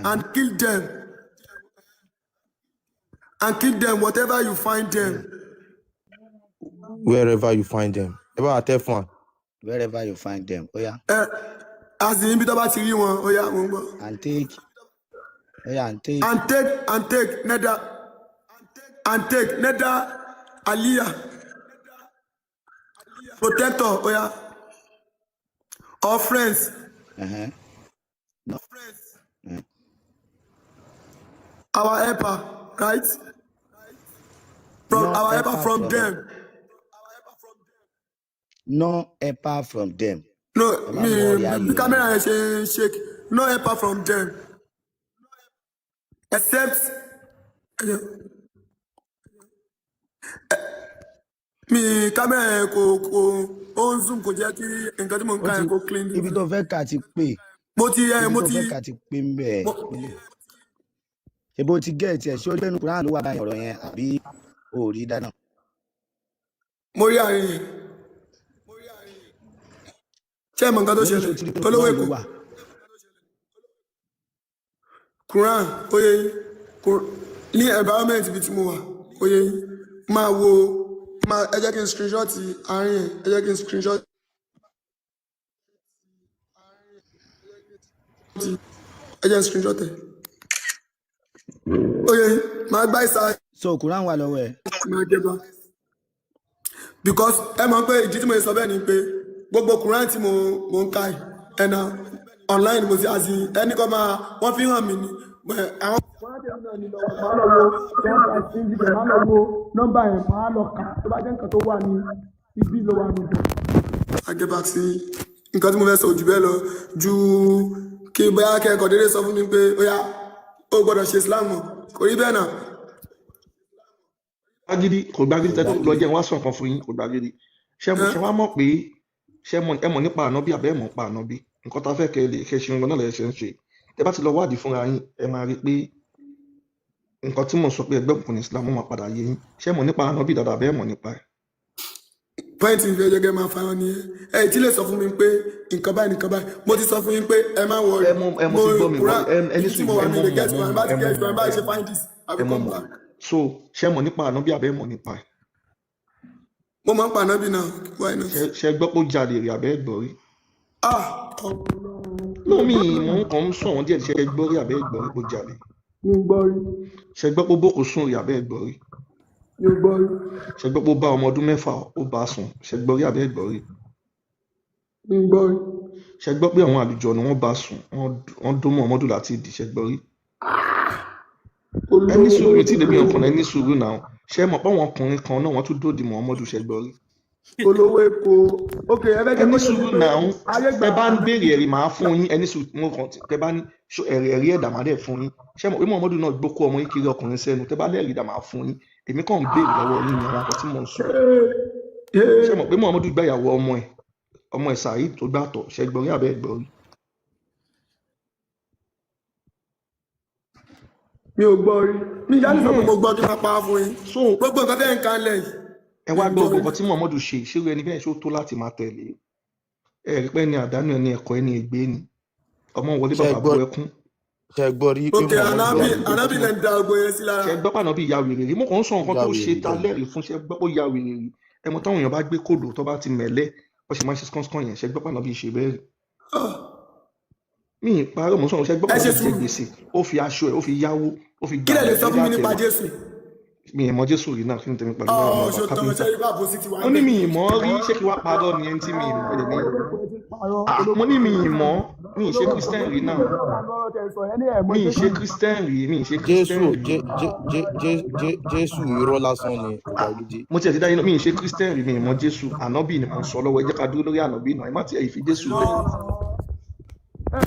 and kill them, and kill them whatever you find them. Wherever you find them, ẹ bá wa tẹ́ fún wa. Wherever you find them, ó yá. As in ibi tó bá ti rí wọn, oya, mo ń gbọ́. And take, ó yá, and take. And take neither, and take neither aliyah, protector, oya, or friends, No. our helper, right, from No our helper helper from from them. No helper from them. No, Ẹ má mi mú ọrẹ ayò bí yẹn. kámẹ́rà yẹn ṣe ń shake. No helper from them except mi kámẹ́rà yẹn kò ó ń zoom, kò jẹ́ kí nǹkan tí mò ń Ó kà ti yẹn kó clean. Ibi tó fẹ́ kà ti pé. Mo ti ẹ Ibi mo tó ti fẹ́ kà ti pé ń bẹ̀. Mo Ṣé bó ti get ẹ̀? Ṣé ó dénú Quran ló wà báyìí ọ̀rọ̀ yẹn, àbí o ò rí dáná? Mo rí àárín yẹn. Ṣé ẹ mọ nǹkan tó Mo ní ṣé o ṣẹlẹ̀? ti rí pé Olówó Quran ló Èkó wà? Quran, ó yẹ yín. Ní environment ibi tí mo wà, ó yẹ yín, máa wo, máa ẹ jẹ́ kí n screenshot àárín yẹn, ẹ jẹ́ kí n screenshot, ẹ jẹ́ n screenshot ẹ̀. Ó yẹ yín, máa gbá ìsà. So Quran wà lọ́wọ́ ẹ̀? Máa jẹ bá, because ẹ mọ̀ pé ìdí tí mo sọ bẹ́ẹ̀ ni pé gbogbo Quran tí mo ń ka yìí ẹ̀nà online mo ti àti ẹnì kan máa wọ́n fi hàn mí ni. But àwọn Quran tèmi náà ní lọ́wọ́, máa lọ wo one five six, máa lọ wo nọ́mbà yẹn, máa lọ kà tó bá jẹ́ nǹkan tó wà ní ibi ló wà níbẹ̀. I get back sí nǹkan tí mo fẹ́ sọ jù bẹ́ẹ̀ lọ, ju kí bóyá kẹ́kọ̀ọ́ déédéé sọ fún mi pé ó yá, ó gbọ́dọ̀ ṣe Islam mọ́, kò rí bẹ́ẹ̀ náà. Gbàgídí kò gbàgídí Kò tẹ́ tó lọ gbàgídí. jẹ́ wá sọ nǹkan fún yín, kò gbàgídí. Ṣé mo ṣe wá mọ̀ pé ṣé mọ̀ ẹ mọ̀ nípa ànábì àbẹ́ ẹ̀ mọ̀ nípa ànábì? Nǹkan tá a fẹ́ kẹ́ ẹ lè kẹ́ ṣe nǹkan náà lẹ̀ ṣe ń ṣe. Tẹ́ bá ti lọ wádìí fúnra yín, ẹ máa rí i pé nǹkan tí mò ń sọ pé ẹgbẹ́ òkùnkùn ní Islam, ó máa padà yé yín. Ṣé mọ̀ nípa ànábì dáadáa àbẹ́ ẹ̀ mọ̀ nípa ẹ̀? Point ìfẹ́ jẹ́gẹ́ máa fa wọn nìyẹn. Ẹ tí lè sọ fún mi pé nǹkan báyìí, nǹkan báyìí, mo ti sọ fún yín pé ẹ má worry. Ẹ mọ̀, ẹ mọ̀ Mo ti gbọ́ mi. Quran ẹ ẹ ní ibi tí sùúrù mo wà ẹ mi mọ̀ lè mọ̀ get mọ̀ Quran mọ̀ bá ti ẹ mọ̀ get Quran mọ̀ bá ṣe find this, I ẹ will mọ̀ come mọ̀. back. So ṣé mọ̀ nípa ànábì àbẹ́ ẹ̀ mọ̀ nípa ẹ̀? Mo máa ń pa ànábì náà, why not? Ṣé gbọ́ pé ó jalè rí àbẹ́ ẹ̀ gbọ́ rí? Ah, Ọlọ́run. No, mi mò ń kàn ń sọ wọn díẹ̀. Ṣé gbọ́ rí àbẹ́ ẹ̀ gbọ́ rí pé ó jalè? Mi ò gbọ́ rí. Ṣé gbọ́ pé ó bókun sùn rí àbẹ́ ẹ̀ gbọ́ rí? Mi ò gbọ́ rí. Ṣé gbọ́ pé ó bá ọmọ ọdún 6 ó bá a sùn? Ṣé gbọ́ rí àbẹ́ ẹ̀ gbọ́ rí? Mi ò gbọ́ rí. Ṣé gbọ́ pé àwọn àlùjọ̀nù wọ́n bá a sùn, wọ́n dó mọ́ ọmọdún láti ìdí? Ṣé gbọ́ rí? Ẹ ní Olówó sùúrù tí ìdèmí ọkùnrin, ẹ ní sùúrù náà. Ṣé mọ̀ pé àwọn ọkùnrin kan náà wọ́n tún dòdì mọ́ ọmọdún? Ṣé gbọ́ rí? Olówó Èkó, ok, ẹ fẹ́ Ẹ jẹ́ ní kó yé mi sùúrù pé náà. ayé Tẹ gbà bá ń béèrè ẹ̀rí, màá fún yín. Ẹ ní sùúrù. Mo kàn tẹ bá ní ṣó ẹ̀rí, ẹ̀rí ẹ̀dà máa dẹ̀ fún yín. Ṣé mọ̀ pé Muhammadu náà gbókó ọmọ yín kiri ọkùnrin sẹ́nu? Tẹ bá lẹ́rìí dà, máa fún yín. Èmi kàn ń béèrè lọ́wọ́ yín ní àwọn nǹkan tí mò ń sọ. Ṣé mọ̀ pé Muhammadu gbàyàwó ọmọ ẹ̀, ọmọ ẹ̀ Saheed tó gbà tọ̀? Ṣé gbọ́ rí àbẹ́ ẹ̀ gbọ́ rí? Mi ò gbọ́ rí. Mi ìyá ní sọ pé mo gbọ́ kí n máa pa á fún yín. So gbogbo nǹkan tẹ́ ń kan lẹ̀ yìí, ẹ mi wá ò gbọ́ gbọ́ gbogbo rí. nǹkan tí Muhammadu ṣe, ìṣirò ẹni bẹ́ẹ̀ ṣó tó láti máa tẹ̀lé? Ẹ rí pé ẹni àdánù, ẹni ẹ̀kọ́, ẹni ègbé ni ọmọ wọlé Ṣé ẹ bàbá gbọ́ bú ẹkún. Ṣé ẹ gbọ́ rí pé Ok, Muhammadu ànábì ya wèrè? Ànábì lẹ́ ń da ogbó yẹn sí lára. Ṣe gbọ́ pàná bí ìyá wèrè rí? Mo kàn ń sọ Ó nǹkan ya tó ṣe wèrè ta gan. lẹ́rìí fún. Ṣe gbọ́ pé ó ya wèrè rí? Ẹ mọ táwọn èèyàn bá gbé kòdò tó bá ti mẹ̀lẹ́, wọ́n ṣe máa ń ṣe skánskán yẹn. Ṣe gbọ́ pàná bí ṣe bẹ́ẹ̀ rí? Mi ì parọ́, mo sọ̀rọ̀. Ṣe gbọ́ Ẹ pàná ṣe bí jẹ sùúrù. gbèsè, ó fi aṣọ ẹ̀, ó fi yáwó, ó fi Kí gbà lẹ lè wẹ̀ sọ lórí fún mi nípa àtẹwà. Jésù? Mi ì mọ Jésù rí náà. Kí ni tèmi pẹ̀lú ọmọ Ọ̀ ọba ṣòtàn kápẹ́ńtà? ṣe rí bá àbòsí ti wà Ó ń ní bẹ̀. mi ì mọ̀ ọ́ rí. Ṣé kí wàá parọ́ ni? Ẹni tí mi ì mọ̀ ẹ̀ ní. Parọ́. Ah, mo Olóko ní mi ì mọ̀, mi ì ṣe olówó Christian rí kí náà. ló wà lọ́rọ̀ tẹ̀ ń sọ ẹ ní ẹ̀ mọ̀ Mi ì Jésù ṣe rí. Christian rí, mi ì ṣe Jésù Christian rí. Jésù irọ́ lásán ni, kò Ah, gba gidi. mo tiẹ̀ ti dá yín lọ, mi ì ṣe Christian rí, mi ì mọ̀ Jésù. Ànábì ni mò ń sọ lọ́wọ́, ẹ jẹ́ ká dúró lórí ànábì náà, ẹ má tiẹ̀ fi Jésù lẹ̀.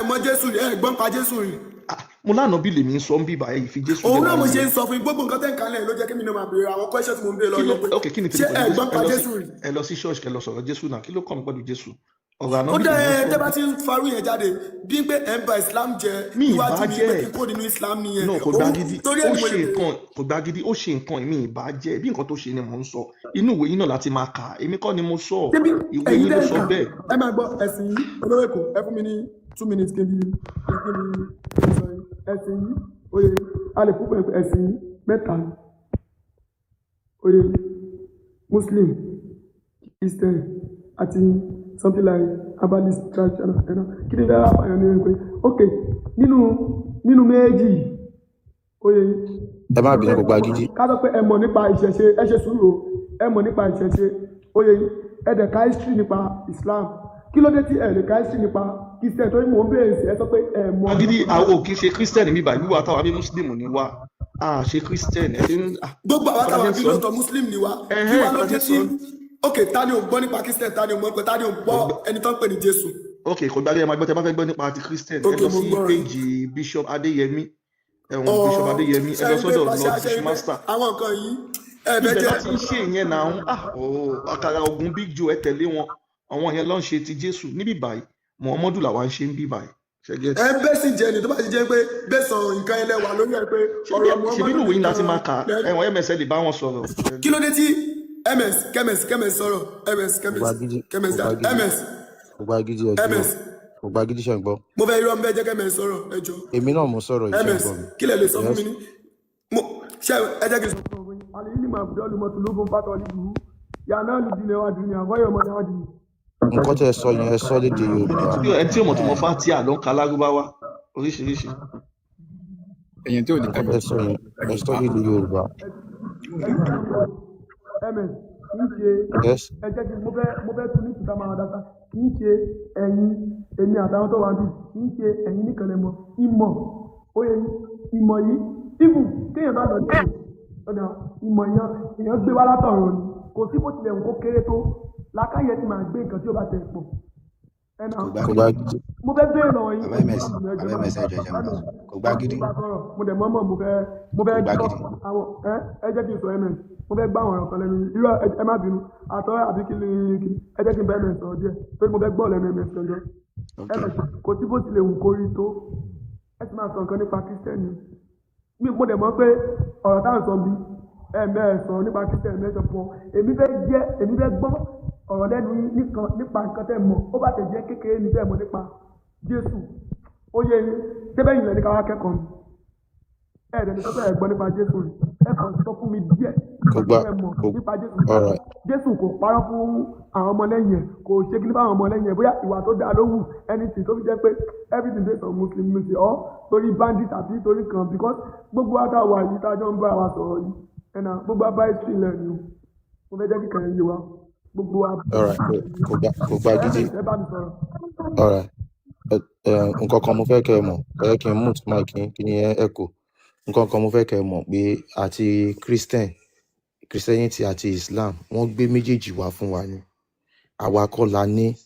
Ẹ mọ̀ Jésù rí, ẹ gbọ́n pa Jésù rí. Ah, mo lánàbì lèmi ń sọ ń bíbà, ẹ fi Jésù lẹ̀ Òun náà mo láàrin ṣe yẹn. ń sọ fún yín, gbogbo nǹkan tẹ́ ń kalẹ̀ ló jẹ́ kí mi náà máa béèrè àwọn question tí mo ń béèrè Kí lọ́wọ́ ló yẹn pé ok, kí ni tèmi ṣé pẹ̀lú ẹ Jésù? gbọ́n Ẹ pa lọ sí Jésù rí. ẹ lọ sí ṣọ́ọ̀ṣì kẹ́ lọ sọ̀rọ̀ Jésù náà, kí ló kàn mí pẹ̀lú Jésù? Ọ̀rọ̀ Ó ànábì dá lèmi ń ẹ sọ. tẹ́ bá ti ń farú yẹn jáde bí pé ẹ ń ba Islam jẹ́ Mi ì níwájú bá mi jẹ́ pé kí n kó nínú Islam nìyẹn. No, kò gba Òun gidi, torí ẹ̀ ó ni mo ṣe lè béèrè. nǹkan, kò gba gidi, ó ṣe nǹkan, èmi ì bá jẹ́. Bí nǹkan tó ṣe ni mò ń sọ, inú ìwé yín náà láti máa kà á, èmi kọ́ ni mo sọ ọ́, Ṣébí ìwé ẹ̀yin yín ló tẹ́ ń sọ kà bẹ́ẹ̀. ẹ máa gbọ́ ẹ̀sìn yìí. Olówó Èkó, ẹ fún mi ní 2 minutes kí n fi sọ yìí. Ẹ̀sìn yìí oyè a lè fún pẹ̀lú ẹ̀sìn yìí mẹ́ta, oyè Muslim, Christian àti something like herbalist traditional. Ẹ̀nà kí ni bẹ́ẹ̀ àfààní ni pé ok nínú méjì yìí, oyè Ẹ má bínú, kò gba gidi. ká sọ pé ẹ mọ̀ nípa ìṣẹ̀ṣe, ẹ ṣe sùúrù o, ẹ mọ̀ nípa ìṣẹ̀ṣe, oyè ẹ dẹ̀ ka history nípa Islam, kí ló dé tí ẹ lè ka history nípa Christian? Torí mò ń béèrè sí ẹ sọ pé ẹ mọ̀. Agídí, àwọn ò kí ń ṣe Christian mi báyìí, wíwá táwa bí Muslim ni wá, a ṣe Christian, ẹ ti ń Gbogbo àwa nǹkan tá táwa a ṣe ń bí sọ lóòótọ́ Muslim ni wá, kí ẹhẹ́n wá ló nǹkan tá a dé ṣe ń tí sọ. Ok, ta ni ò gbọ́ nípa Christian? Ta ni ò mọ̀ pé ta ni ò Kò gbọ́ gbà ẹni tó ń pè ní Jésù? Ok, kò gbàgbé, ẹ máa gbọ́ tẹ bá fẹ́ gbọ́ nípa ti Christian, ẹ Ok, lọ mo sí gbọ́ rẹ̀. péjì Bishop Adéyẹmí, ẹ̀wọ̀n Bishop Ọ̀ Adéyẹmí, ẹ ṣe lọ rí pé sọ́dọ̀ pàṣẹ Lord ṣe rí pé Bushmaster. àwọn nǹkan yìí ẹ fẹ́ Ibẹ̀ jẹ́ láti ń ṣe ìyẹn náà. Ah, oh, àkàrà ogun Big Joe, ẹ tẹ̀lé wọn, àwọn yẹn ló ń ṣe ti Jésù níbí báyìí, Muhammadu làwa ń ṣe ń bí báyìí, ṣe get. Ẹ ń bẹ́sìn jẹ́ ni tó bá ti jẹ́ pé bẹ́sàn nǹkan ẹlẹ́wà lórí ẹ pé Ṣebí ọ̀rọ̀ ṣebí Muhammadu inú ìwé yín láti nìkan máa kà á, lẹ́nu. ẹ̀wọ̀n ms lè bá wọn sọ̀rọ̀. Kí ló dé tí ms kms kms sọ̀rọ̀ ms Kò kms gba gidi, kms kò gba gidi, ms kò gba gidi, ẹ dúró. ms Kò gba gidi, ṣe ń gbọ́. Mo fẹ́ irọ́, mo fẹ́ jẹ́ kms sọ̀rọ̀, ẹ jọ. Èmi náà mo sọ̀rọ̀ yìí, ṣe ń Ms gbọ́ mi? kí lẹ lè sọ fún Yes. mi ní mo ṣe ẹ jẹ́ kí n sọ fún yín. Àlè yìí ni màá bùdó lùmọ̀tò lógún pátọ̀ nílùú yàrá lùdìlẹ̀ wà dùn yàrá bọ́yọ̀ ọmọdé wà dùn. Nǹkan tẹ́ ẹ sọ yẹn, ẹ sọ lédè Ẹni Yorùbá. tí ẹni tí ò mọ̀ tó mọ fatia ló ń ka lárúbáwá oríṣiríṣi. Èyàn tí ò lè ka Nǹkan tẹ́ ẹ sọ yẹn, ẹ sọ lédè Yorùbá. Ms kì í ṣe Yes. ẹ jẹ́ kí mo fẹ́ tún ní ìtúta máa dáta. Kì í ṣe ẹ̀yin, èmi àtàwọn tó wà níbí, kì í ṣe ẹ̀yin nìkan lẹ mọ̀ ìmọ̀ oyè ìmọ̀ yìí. Even téèyàn bá lọ sí ọ̀dà ìmọ̀ yẹn, èèyàn gbé wá látọ̀run ni, kò sí bó tilẹ̀ wù kó kéré tó, làákàyè ti máa gbé nǹkan tí ó bá tẹ̀ pọ̀ ẹnà. Kò gbá Kò gidi. gba gidi. Mo fẹ́ béèrè lọ́wọ́ yín, Bàbá ẹ ms, má bínú, ẹ jọ̀ọ́, bàbá má ms, ẹ jọ̀ọ́, ẹ jẹ́ n bá sọ. Kò gbá mo gidi. bá sọ̀rọ̀, mo dẹ̀ mọ́mọ́ mo Kò fẹ́ gbá gbọ́ gidi. àwọn ẹ jẹ́ kí n sọ ms, mo fẹ́ gbọ́ àwọn ọ̀rọ̀ kan lẹ́nu yín. Irọ́, ẹ má bínú àtọ́ àbí kí ni kí ẹ jẹ́ kí n bá ms sọ̀rọ̀ díẹ̀ torí mo fẹ́ gbọ́ lẹ́nu ms gangan. Ok. Ms kò sí bó tilẹ̀ wù kó rí tó, ẹ sì máa sọ nǹkan nípa Kírísítẹ́nì mi. Mo dẹ̀ mọ̀ pé ọ̀rọ̀ táwọn sọ bí ẹ mẹ́ẹ̀ sọ̀rọ̀ nípa Kírísítẹ́nì mẹ́ẹ̀ sọ fún ọ, èmi fẹ́ gbọ́ ọ̀rọ̀ lẹ́nu yín nìkan nípa nǹkan tẹ́ mọ̀, ó bá tẹ̀ jẹ́ kékeré ní tẹ́ mọ̀ nípa Jésù. Ó yé yín débẹ̀ yìí lẹ́ni ká wá kẹ́kọ̀ọ́ ni ẹ dẹ̀ ní sọ pé ẹ gbọ́ nípa Jésù rí. Ẹ kàn sọ fún mi díẹ̀ Kò nǹkan gba tẹ́ mọ̀ kò nípa Jésù. All right. Jésù kò parọ́ fún àwọn ọmọlẹ́yìn ẹ̀, kò ṣe kí ní fáwọn ọmọlẹ́yìn ẹ̀, bóyá ìwà tó dáa ló wù, anything tó fi jẹ́ pé everything based on Muslim muslim or torí bandit àbí torí kan, because gbogbo wa tá a wà yìí tá a jọ ń bá wa sọ̀rọ̀ yìí ẹ̀nà gbogbo wa bá history lẹ́nu o. Mo fẹ́ jẹ́ kí kàn yé wa gbogbo wa. All right. Kò gba gidi. Ms ẹ bá mi sọ̀rọ̀. All right. Ẹ nǹkan kan mo fẹ́ kẹ́ ẹ mọ̀, ẹ jẹ́ kí n mute mic yín, kí ni ẹ echo. Nǹkan kan mo fẹ́ kẹ́ ẹ mọ̀ pé àti Christianity àti Islam, wọ́n gbé méjèèjì wá fún wa ni. Àwa kọ́ la ní.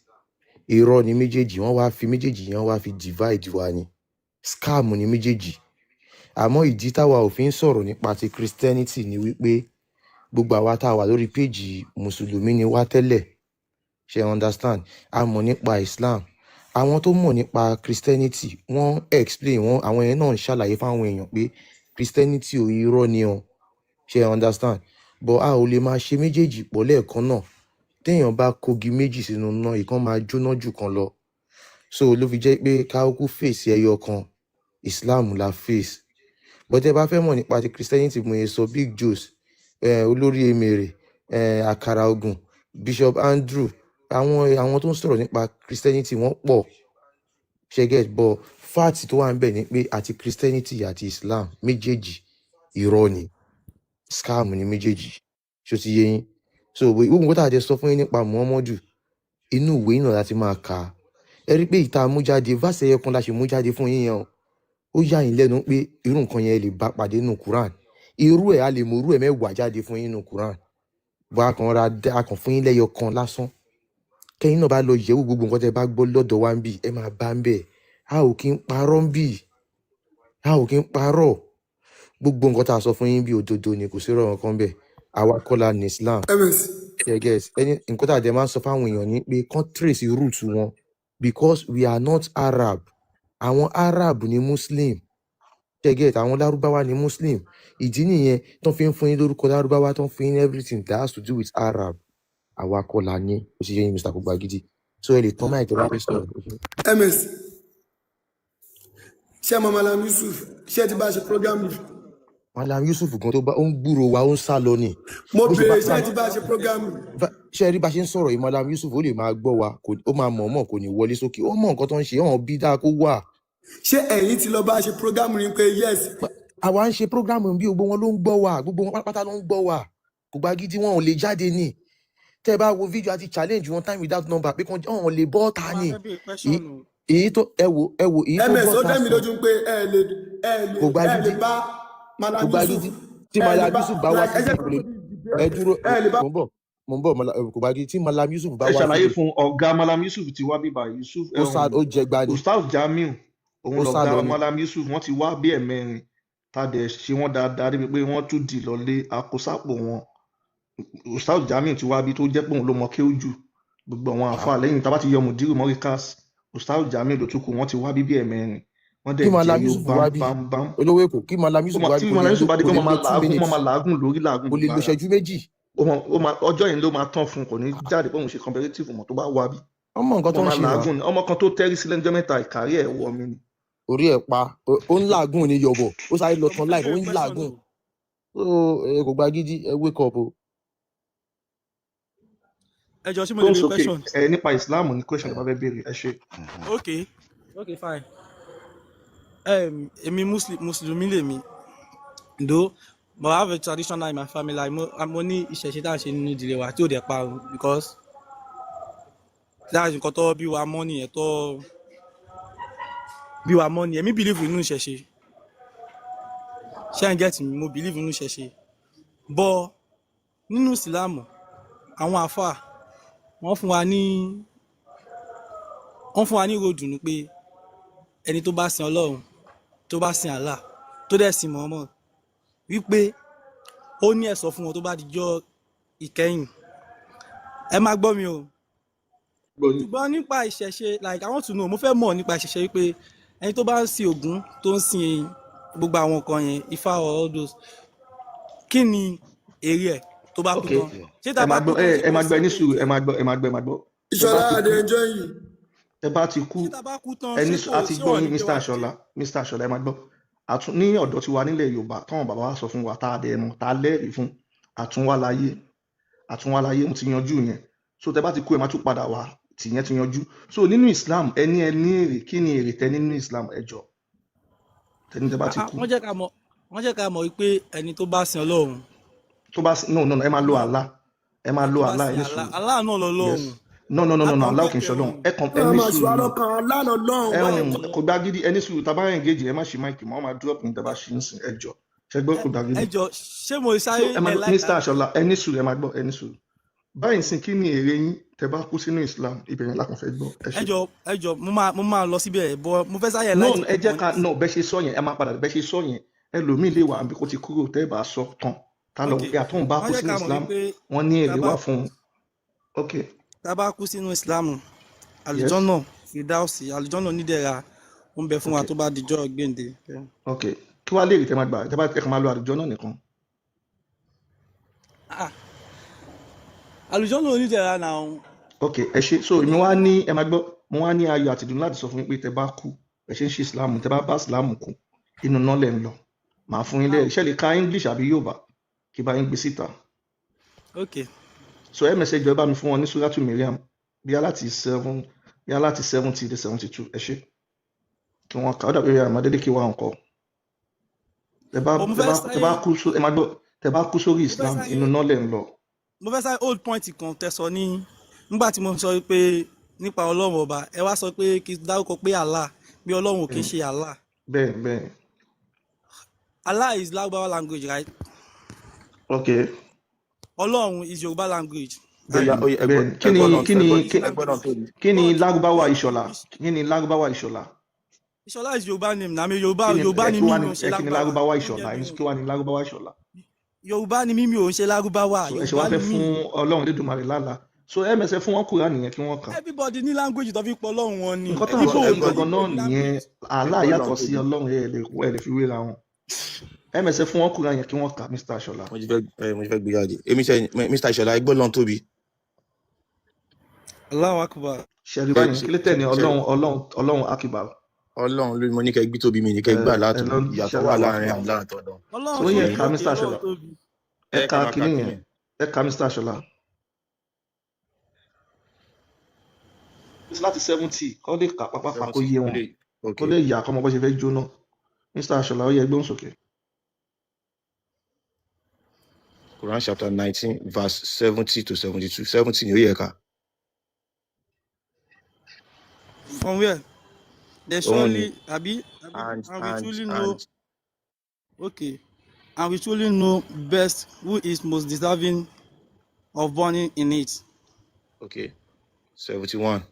Irọ́ ni méjèèjì, wọ́n wá fi méjèèjì yẹn wá fi divide wa ni. Scam ni méjèèjì. Àmọ́ ìdí táwa ò fi ń sọ̀rọ̀ nípa ti Christianity ni wípé gbogbo àwa tá a wà lórí péjì, Mùsùlùmí ni wá tẹ́lẹ̀, ṣe understand? A mọ̀ nípa Islam. Àwọn tó mọ̀ nípa Christianity, wọ́n explain wọ́n, àwọn yẹn náà ń ṣàlàyé fáwọn èèyàn pé Christianity ò, irọ́ ni o, ṣe understand? But a ò lè máa ṣe méjèèjì pọ̀ lẹ́ẹ̀kan náà. Téèyàn bá kogi méjì sínú iná, ìkan máa jóná jù kan lọ. So ló fi jẹ́ pé ká kúkú fèsì ẹyọ kan, Islam la face. But tẹ́ bá fẹ́ mọ̀ nípa ti Christianity, mo yẹ sọ, Big Joes, olórí emèrè, àkàrà ogun, Bishop Andrew, àwọn tó ń sọ̀rọ̀ nípa Christianity wọ́n pọ̀, ṣe get? But fact tó wà ń bẹ̀ ni pé àti Christianity àti Islam, méjèèjì irọ́ ni, scam ni méjèèjì. Ṣó ti yé yín? So gbogbo nǹkan tá a jẹ sọ fún yín nípa Muhammadu, inú ìwé náà láti máa kà á. Ẹ rí i pé ìta mú jáde, verse ẹyọ kan la ṣe mú jáde fún yín yẹn o. Ó yà yín lẹ́nu pé irú nǹkan yẹn lè bá pàdé nínú Quran. Irú ẹ̀, a lè mú irú ẹ̀ 10 jáde fún yín nínú Quran. Bó a kàn ra, a kàn fún yín lẹ́yọ kan lásán. Kẹ́yìn náà bá lọ yẹ̀wò gbogbo nǹkan tẹ́ bá gbọ́ lọ́dọ̀ wa ń bì, ẹ máa bá ń bẹ̀. A ò kí ń parọ́ ń bì, a ò kí ń parọ́. Gbogbo nǹkan tá a sọ fún yín bí òdodo ni, kò sí ọ̀rọ̀ kan bẹ́ẹ̀. Àwa kọ́ la ní Islam. Ms. Ṣé get? Ẹni nǹkan tá a dẹ̀ máa ń sọ fáwọn èèyàn ni pé kán trace root wọn, because we are not Arab. Àwọn Arab ni Muslim. Ṣé get? Àwọn Lárúbáwá ni Muslim. Ìdí nìyẹn tó fi ń fún yín lórúkọ Lárúbáwá, tó ń fún yín ní everything that has to do with Arab. Àwa kọ́ la ní. Ó ṣe yé yín, Mr. Kogbagidi. So ẹ lè tán máa ìtọ́wá fẹ́ sọ̀rọ̀. Ms, ṣé mọ Malam Yusuf? Ṣé ti bá ṣe program rí? Malam Yusuf gan, tó bá ó ń gbúrò wa, ó ń sá lọ ni. Mo Bó ṣe bá béèrè, ṣé ti bá ṣe program rí? Ṣe rí bá ṣe ń sọ̀rọ̀ yìí, Malam Yusuf ó lè máa gbọ́ wa, kò ó máa mọ̀ọ́mọ̀ kò ní wọlé sókè. Ó mọ̀ nǹkan tó ń ṣe, hàn bí dáa kó wà. Ṣé ẹ̀yin ti lọ bá ṣe program rí pé yes? Àwa ń ṣe program bí, gbogbo wọn ló ń gbọ́ wa, gbogbo wọn pátápátá ló ń gbọ́ wa. Kò gba gidi, wọn ò lè jáde ní. Tẹ́ ẹ bá wo fídíò àti challenge wọn time without number pé kàn wọn lè bọ́ ta Mo máa ni. fẹ́ béèrè question o. Èyí tó ẹ wo, ẹ wo èyí tó Ms, bọ́ ó ta dẹ́ mi sọ. lójú pé ẹ lè ẹ lè Kò gba ẹ lè gidi. bá Malam Kò gba Yusuf gidi. Tí ẹ lè Malam bá Yusuf bá wá like ẹ síbí jẹ́ kò lè ẹ dúró. ẹ lè bá. Mò ń bọ̀, mò ń bọ̀. Kò gba gidi. Tí Malam Yusuf bá Ẹ wá ṣàlàyé síbí fún ọ̀gá Malam Yusuf ti wá bíbá Yusuf. Ó sá, ó jẹgba ni. Ustaz Jamiu òun Ó sá lọ̀gá lọ ni. Malam Yusuf, wọ́n ti wá bí 4, tá a dẹ̀ ṣe wọ́n dáadáa débi pé wọ́n tún dì lọ́lé àkósápò wọn. Ustaz Jamiu ti wá bí, tó jẹ́ pé òun ló mọ kéwú jù gbogbo àwọn àáfàá lẹ́yìn tá a bá ti yọ mùdírù mọ́ríkàs, Ustaz Jamiu ló tún kù. Wọ́n ti wá bí bí 4, wọ́n dẹ̀ Kí Malam jẹ́ yó Yusuf bám wá bí, bám bám. Olówó Èkó, kí Malam Ó Yusuf máa wá tí bí, kò lè Malam lo Yusuf bá dé kò pé lè wọ́n máa lo two làágùn, wọ́n minutes, máa làágùn lórí làágùn kò lè gbogbo lo ara. ìṣẹ́jú 2. Ó máa ọjọ́ yẹn ló máa tán fún un, kò ní jáde pé òun ṣe comparative mọ̀ tó bá wá bí. Wọ́n mọ nǹkan Ó tó ń máa ṣe náà. làágùn ni, ọmọ kan tó tẹ́rí sílẹ̀ níjọ́ mẹ́ta, ìkárí ẹ̀ wọ mi ni. Orí ẹ̀ pa, ó ń làágùn ní yọ̀bọ̀, ó sáré lọ Mo tán fẹ́ láì ó béèrè ń question làágùn. o. Ó ẹ kò gba gidi, ẹ wake up o. Ẹ jọ̀ọ́, ṣé mo Tó lè ń béèrè sókè question? ẹ nípa Islam ní question tó bá fẹ́ béèrè, ẹ ṣe. Okay, fine. Èmi Muslim, Mùsùlùmí lèmi. Though, but I have a traditional in my family. Like, mo ní ìṣẹ̀ṣe tá à ń ṣe nínú ìdílé wa tí ò dẹ̀ parun, because that's nǹkan tó bí wa mọ́ nìyẹn, tó bí wa mọ́ nìyẹn. Èmi believe nínú ìṣẹ̀ṣe. Ṣé ẹ get mi? Mo believe nínú ìṣẹ̀ṣe. But nínú Ìsìlámù, àwọn àfáà wọ́n fún wa ní ìròdùnú pé ẹni tó bá sin Ọlọ́run, tó bá sin Allah, tó dẹ̀ sin Muhammad, wípé ó ní ẹ̀san fún wọn tó bá dijọ́ ìkẹyìn. Ẹ máa gbọ́ mi o. Gbọ́ yín. Ṣùgbọ́n nípa ìṣẹ̀ṣe, like, I want to know, mo fẹ́ mọ̀ nípa ìṣẹ̀ṣe wípé ẹni tó bá ń sin Ògún, tó ń sin gbogbo àwọn nǹkan yẹn, Ifá or all those, kí ni èrè ẹ̀ tó bá kú Ok, tán? Ṣé tá ẹ a bá máa kú gbọ́ tán, ẹ ṣé ẹ kò máa gbọ́, sí ẹ ní sùúrù, ẹ máa gbọ́, ẹ máa gbọ́, ẹ máa gbọ́. Tẹ bá Ìṣọ̀lá ti I dey kú, enjoy you. tẹ bá ti kú, Ṣé tá a bá kú tán, ẹ ní ṣé kò a ti ṣé gbọ́ wọ́n ní yín, gbé Mr. wa dìde? Aṣọlá, Mr. Aṣọlá, ẹ máa gbọ́. Àtún ní ọ̀dọ̀ tiwa nílẹ̀ Yorùbá, táwọn bàbá wa sọ fún wa, tá a dẹ̀ mọ̀, tá a lẹ́rìí fún àtúnwáláyé, àtúnwáláyé, mo ti yanjú yẹn. So tẹ bá ti kú, ẹ máa tún padà wá, tìyẹn ti yanjú. So nínú Islam, ẹ ní ẹ ní èrè, kí ni èrè tẹ nínú Islam? Ẹ jọ, tẹni tẹ bá ti Ah, ah, kú. Wọ́n jẹ́ ká mọ̀ wípé ẹni tó bá sin Ọlọ́run Tó bá no, no, no, ẹ máa lo Allah, ẹ máa ẹni lo tó bá Allah, ẹ sin ní Allah, sùúrù. Allah náà Yes. lọ́lọ́run. No, no, no, no, no, A kàn Allah kì í bẹ̀bẹ̀ ṣọlọ́run. òun. Ẹ kàn ẹ Wọ́n ní máa ṣù sùúrù. alọ́kan lánàá lọ́hùn. Ẹ Wọ́n ń lè kò gbá gidi, ẹ ní sùúrù. Tá a bá engage, ẹ má ṣe mic mọ́, wọ́n máa drop ní tẹ́ bá ṣe ń sìn. Ẹ jọ, ṣe gbọ́, kò gbá ẹ gidi. jọ, ṣé mo So sáré ẹ máa ẹ gbọ́, láìka Mr. Aṣọlá, ẹ ní sùúrù, ẹ máa gbọ́, ẹ ní sùúrù. Báyìí sìn, kí ni èrè yín tẹ́ bá kú sínú Islam? Ìbẹ̀rẹ̀ la kàn fẹ́ gbọ́, ẹ Ẹ ṣe. jọ, ẹ jọ, mo máa lọ síbẹ̀ bọ́, mo fẹ́ sáré No, láìtì ẹ jẹ́ kankan ká no bẹ́ ṣe sọ yẹn, ẹ máa padà bẹ́ ṣe sọ yẹn. Ẹlòmíì lè wà àbí kó ti kúrò, tẹ́ ẹ bá sọ tán, tá lọ Ok, pé àtọ́hún bá wọ́n kú jẹ́ sínú ká mọ̀ Islam, wípé wọ́n ní tá èrè bá wà fún un. Ok. Tá bá kú sínú Islam, Yes. àlùjọ́nà fìdáùsì, àlùjọ́nà onídẹ̀ra ó ń bẹ fún wa Ok. tó bá dijọ́ gbèǹde. Ok, kí wàá lè rí tẹ́ máa gbà tẹ́ bá ẹ kàn máa lo àlùjọ náà nìkan? Ah, àlùjọ́nà onídẹ̀ra náà. Ok, ẹ ṣe. So èmi wá ní, ẹ máa gbọ́, mo wá ní ayọ̀ àti ìdùnnú láti sọ fún yín pé tẹ́ bá kú, ẹ ṣe ń ṣe Islam, tẹ́ bá bá Islam kú, inú náà lẹ̀ ń lọ. Màá fún yín lẹ́rìí. Ṣé lè ka English àbí Yorùbá kí bá yín gbé síta? Ok. So ẹ mẹsẹ̀ jọ, ẹ bá mi fún wọn ní Suratu Miriam, bí aláti 7, bí aláti 70 dé 72. Ẹ ṣe, kí wọ́n kà ó dàbí àmàdélé kí wọ́n kọ́. Tẹ́ bá But mo tẹ́ fẹ́ bá tẹ́ bá sáré kú ẹ máa gbọ́, tẹ́ bá kú sórí mo fẹ́ Islam, sáré inú náà lẹ̀ ń lọ. Mo fẹ́ sáré hold point kan tẹ́ sọ ní nígbà tí mo sọ pé nípa Ọlọ́run ọba. Ẹ wá sọ pé kí n dárúkọ pé Allah, pé Ọlọ́run ò kí ń ṣe Allah. Bẹ́ẹ̀ bẹ́ẹ̀. Allah is Lárúbáwá language, right? Ok. Ọlọ́run is Yorùbá language, àbí? Bẹ́ẹ̀ Ó yá, ni, bẹ́ẹ̀ ni. Kí ni ẹgbọ́n kí ni kí ẹgbọ́n náà tóbi. kí ni But Lárúbáwá Ìṣọ̀lá? Kí ni Lárúbáwá Ìṣọ̀lá? Ìṣọ̀lá is Yorùbá name. Na mi Yorùbá Kí ni Yorùbá ẹ ni kí mí, wá mi ní ò ń ṣe ẹ kí ni Lárúbáwá. Lárúbáwá Don't Ìṣọ̀lá? get me Ẹni wrong. kí wá ní Lárúbáwá Ìṣọ̀lá? Yorùbá ni mí, mi ò ń ṣe Lárúbáwá. So ẹ ṣe wá Yorùbá fẹ́ ni fún mí. Ọlọ́run Elédùmarè lálàá. So MSF fún wọn Kùránì nìyẹn kí wọ́n kà. Everybody ní language tó fi pọ̀ Ọlọ́run wọn ni. Nǹkan tá à ń Igbo sọ ò fún ní gangan náà Igbo ní nìyẹn. language. Allah Ẹgbọ́n náà yàtọ̀ sí tóbi. Ọlọ́run, ẹ lè fi wéra wọn. MSF fún wọn Kùránì yẹn kí wọ́n kà, Mr. Ṣọlá. Mo ti fẹ́ gbé jáde. Èmi ṣe Mr. Ìṣọ̀lá, ẹgbọ́n náà tóbi. Allahu Akbar. Ṣẹ̀rí Ẹ báyìí ṣe kí ló tẹ̀ ní ṣe Ọlọ́run Ọlọ́run Ọlọ́run Akbar. Ọlọ́run ló mo ní kẹ́ gbé tóbi, mi ní kẹ́ Ẹ gbà ẹ látò. lọ Ìyàtọ̀ ṣe wà Allahu láàrin Akbar. Allah àtọ̀dọ̀. Ọlọ́run So ó yẹ tóbi, ká okay, Mr. Ọlọ́run Ṣọlá. tóbi. Ẹ Ẹ ká ka máa ka kinní kíní yẹn. yẹn. Ẹ ka Mr. Ṣọlá. Láti 70 kọ́ lè kà pápápá kó 70 yé ó wọn. lè ok. Kó lè yà kọ́mọ bó ṣe fẹ́ jóná. Mr. Ṣọlá, ó yẹ gbóhùn sókè. Quran chapter 19 verse 70 to 72. 70 ni ó yẹ ká. From where? They Òun ni surely, abi, abi, and and we and truly know, and okay, and we truly know best who is most deserving of burning in it. Okay, 71.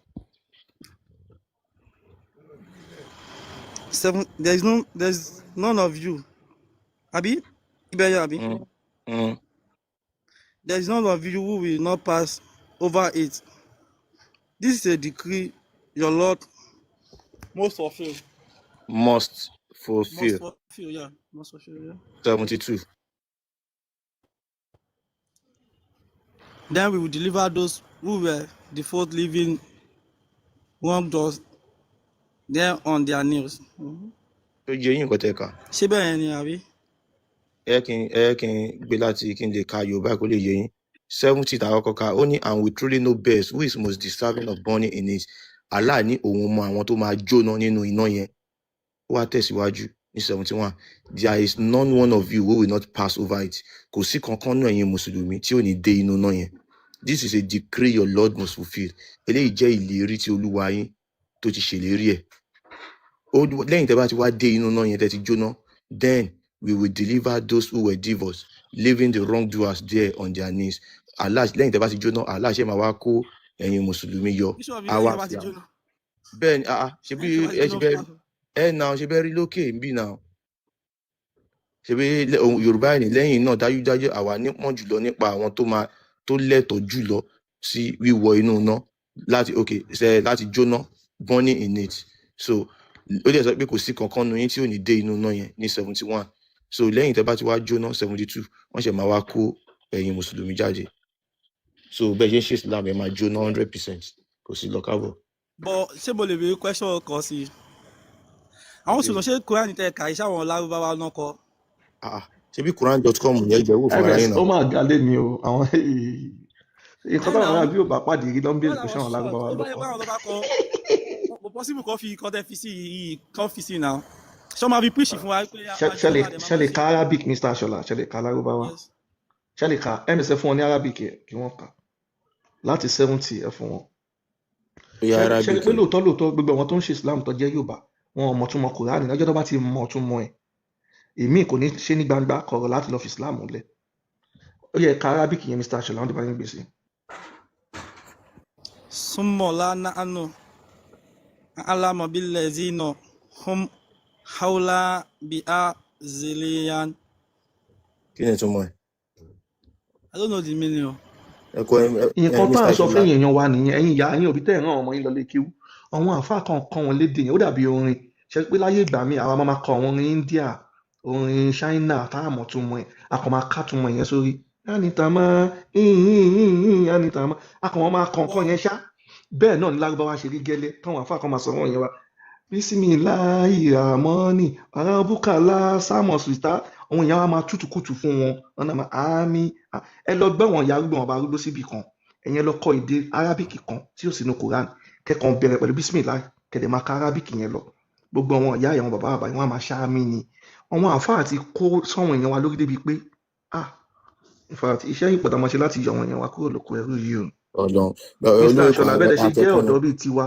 Seven, there's none of you, abi, Ibeya, abi, There is none of you who will not pass over it. This is a decree your Lord most fulfill. Must Must fulfill. fulfill, yeah. Must fulfill, yeah. 72. Then we will deliver those who were default living wrongdoers there on their knees. Tó jẹ́ yín nǹkan tẹ́ kà. Ṣé bẹ́ẹ̀ ni àbí? Ẹ kí n gbé láti kí n lè ka Yorùbá kó lè yé yín. 70 tàwọn kọka ó ní, "And we truly know best who is most deserving of burning in it." Allah ní òun mọ àwọn tó máa jóná nínú iná yẹn. Ó wá tẹ̀síwájú ní 71, "There is none one of you who will not pass over it." Kò sí kankan náà ẹ̀yin mùsùlùmí tí ò ní dé inú iná yẹn. "This is a decree your Lord must fulfil." Eléyìí jẹ́ ìlérí tí Olúwa yín tó ti ṣèlérí ẹ̀. Ó lẹ́yìn tẹ́ bá ti wá dé inú iná yẹn, tẹ́ ti jóná, "Then we will deliver those who were divorced, leaving the wrongdoers there on their knees." Allah, lẹ́yìn tẹ́ bá ti jóná, Allah ṣe máa wá kó ẹ̀yin mùsùlùmí yọ. Bishop, Á lẹ́yìn wá tó bá fi ti àwọn jóná. Bẹ́ẹ̀ ni, ah ah, ṣebí Lẹ́yìn tó bá ti ẹ ṣe jóná bẹ́ẹ̀ fún ẹ náà ṣe bẹ́ẹ̀ rí lókè ń bì náà, ṣebí Yorùbá ní lẹ́yìn náà dájúdájú àwa nípọ̀n jùlọ nípa àwọn tó máa tó lẹ́tọ̀ọ́ jùlọ sí wíwọ inú iná láti, ok, ṣe láti jóná, burning in it. So ó dẹ̀ sọ pé kò sí kankan nu yín tí ò ní dé inú iná yẹn ní 71. So lẹ́yìn tẹ́ bá ti wá jóná, 72, wọ́n ṣẹ̀ máa wá kó ẹ̀yin mùsùlùmí jáde. So bẹ́ẹ̀ ṣe ń ṣe Islam, ẹ̀ máa jóná 100%, kò sí lọ kábọ̀. But ṣé mo lè béèrè question kan sí i? Àwọn Ìbéèrè. sọ̀rọ̀, ṣé Quran tẹ kà iṣẹ́ àwọn Lárúbáwá náà kọ? Ah, ṣebí quran.com yẹn jẹ́ wò fúnra ms yín ó náà. máa ga lé mi o. Àwọn nǹkan Ẹ táwọn náà ará bí ò bá pàdé rí ló ń béèrè wọ́n pé làwọn ṣáwọn short Lárúbáwá tó ló bá yẹ kọ. pé àwọn ló bá kọ, kò possible kọ́ fi kọ́ tẹ́ fi sí yìí kọ́ fi sí náà. Ṣé wọ́n máa fi preach fún wa pé a máa Ṣe lè jóná, àdè máa ṣe máa lè ṣe? ka Arabic, Mr. Ṣọlá? Ṣe lè ka Lárúbáwá? Yes. Ṣe lè ka? Ms fún wọn ní Arabic yẹ kí wọ́n kà láti 70, ẹ fún wọn. Bóyá Ṣe rí Arabic pé ni. lóòótọ́ lóòótọ́, gbogbo àwọn tó ń ṣe Islam tó jẹ́ Yorùbá, wọn ò mọ̀ túmọ̀ Kùránì. Lọ́jọ́ tó bá ti mọ̀ túmọ̀ ẹ̀, èmi kò ní ṣe ní gbangba kọ̀rọ̀ láti lọ fi Islam lẹ̀. Ó yẹ ka Arabic yẹn, Mr. Ṣọlá, wọn ti bá yín gbèsè. Súnmọ̀ lánàánú alámọ̀bílẹ̀ zina hum haula bi a ziliyan. Kí ni ìtumọ̀ ẹ̀? I don't know the meaning o. Ẹ kọ ẹ Nǹkan tá à Mr. ń sọ Ìṣọ̀lá. fún èèyàn wa nìyẹn. Ẹ̀yin ìyá, ẹ̀yin òbí tẹ́ ẹ̀ rán ọmọ yín lọ lé kéwú, àwọn àáfàá kan kọ́ wọn lédè yẹn, ó dàbí orin. Ṣe pé láyé ìgbà míì àwa máa ma kọ àwọn orin India, orin China tá a mọ̀ túmọ̀ ẹ̀, a kàn máa ká túmọ̀ yẹn sórí ánìtàmá ánìtàmá, a kàn wọ́n máa kọ nǹkan yẹn ṣá. Bẹ́ẹ̀ náà ní Lárúbáwá ṣe rí gẹ́lẹ́ táwọn àáfàá kan máa sọ̀rọ̀ yẹn wa, bísímìláì ramọ́nì arábùkálá sámọ̀sìtá, àwọn èèyàn wa máa tútùkùtù fún wọn, wọn náà máa àmì. Ẹ lọ gbọ́ wọn ìyá arúgbó, wọn bá arúgbó síbì kan, ẹ̀yin ẹ lọ kọ́ èdè Arabic kan tí ò sínú Quran, kẹ́kọ̀ọ́ bẹ̀rẹ̀ pẹ̀lú bísímìláì, kẹ̀dẹ̀ máa ka Arabic yẹn lọ. Gbogbo àwọn ìyá àwọn bàbá bàbá wọn á máa ṣáàmì ni. Àwọn àáfàá ti kó sọ́wọ́n èèyàn wa lórí débi pé, ah, in fact, iṣẹ́ yìí pọ̀ tá a máa ṣe láti yọ àwọn èèyàn wa kúrò lóko ẹrú yìí o. Ọlọ́run Mr. olóyè Ìṣọ̀lá kan bẹ́ẹ̀ ṣe jẹ́ àtẹkùn ọ̀dọ́ bíi tiwa,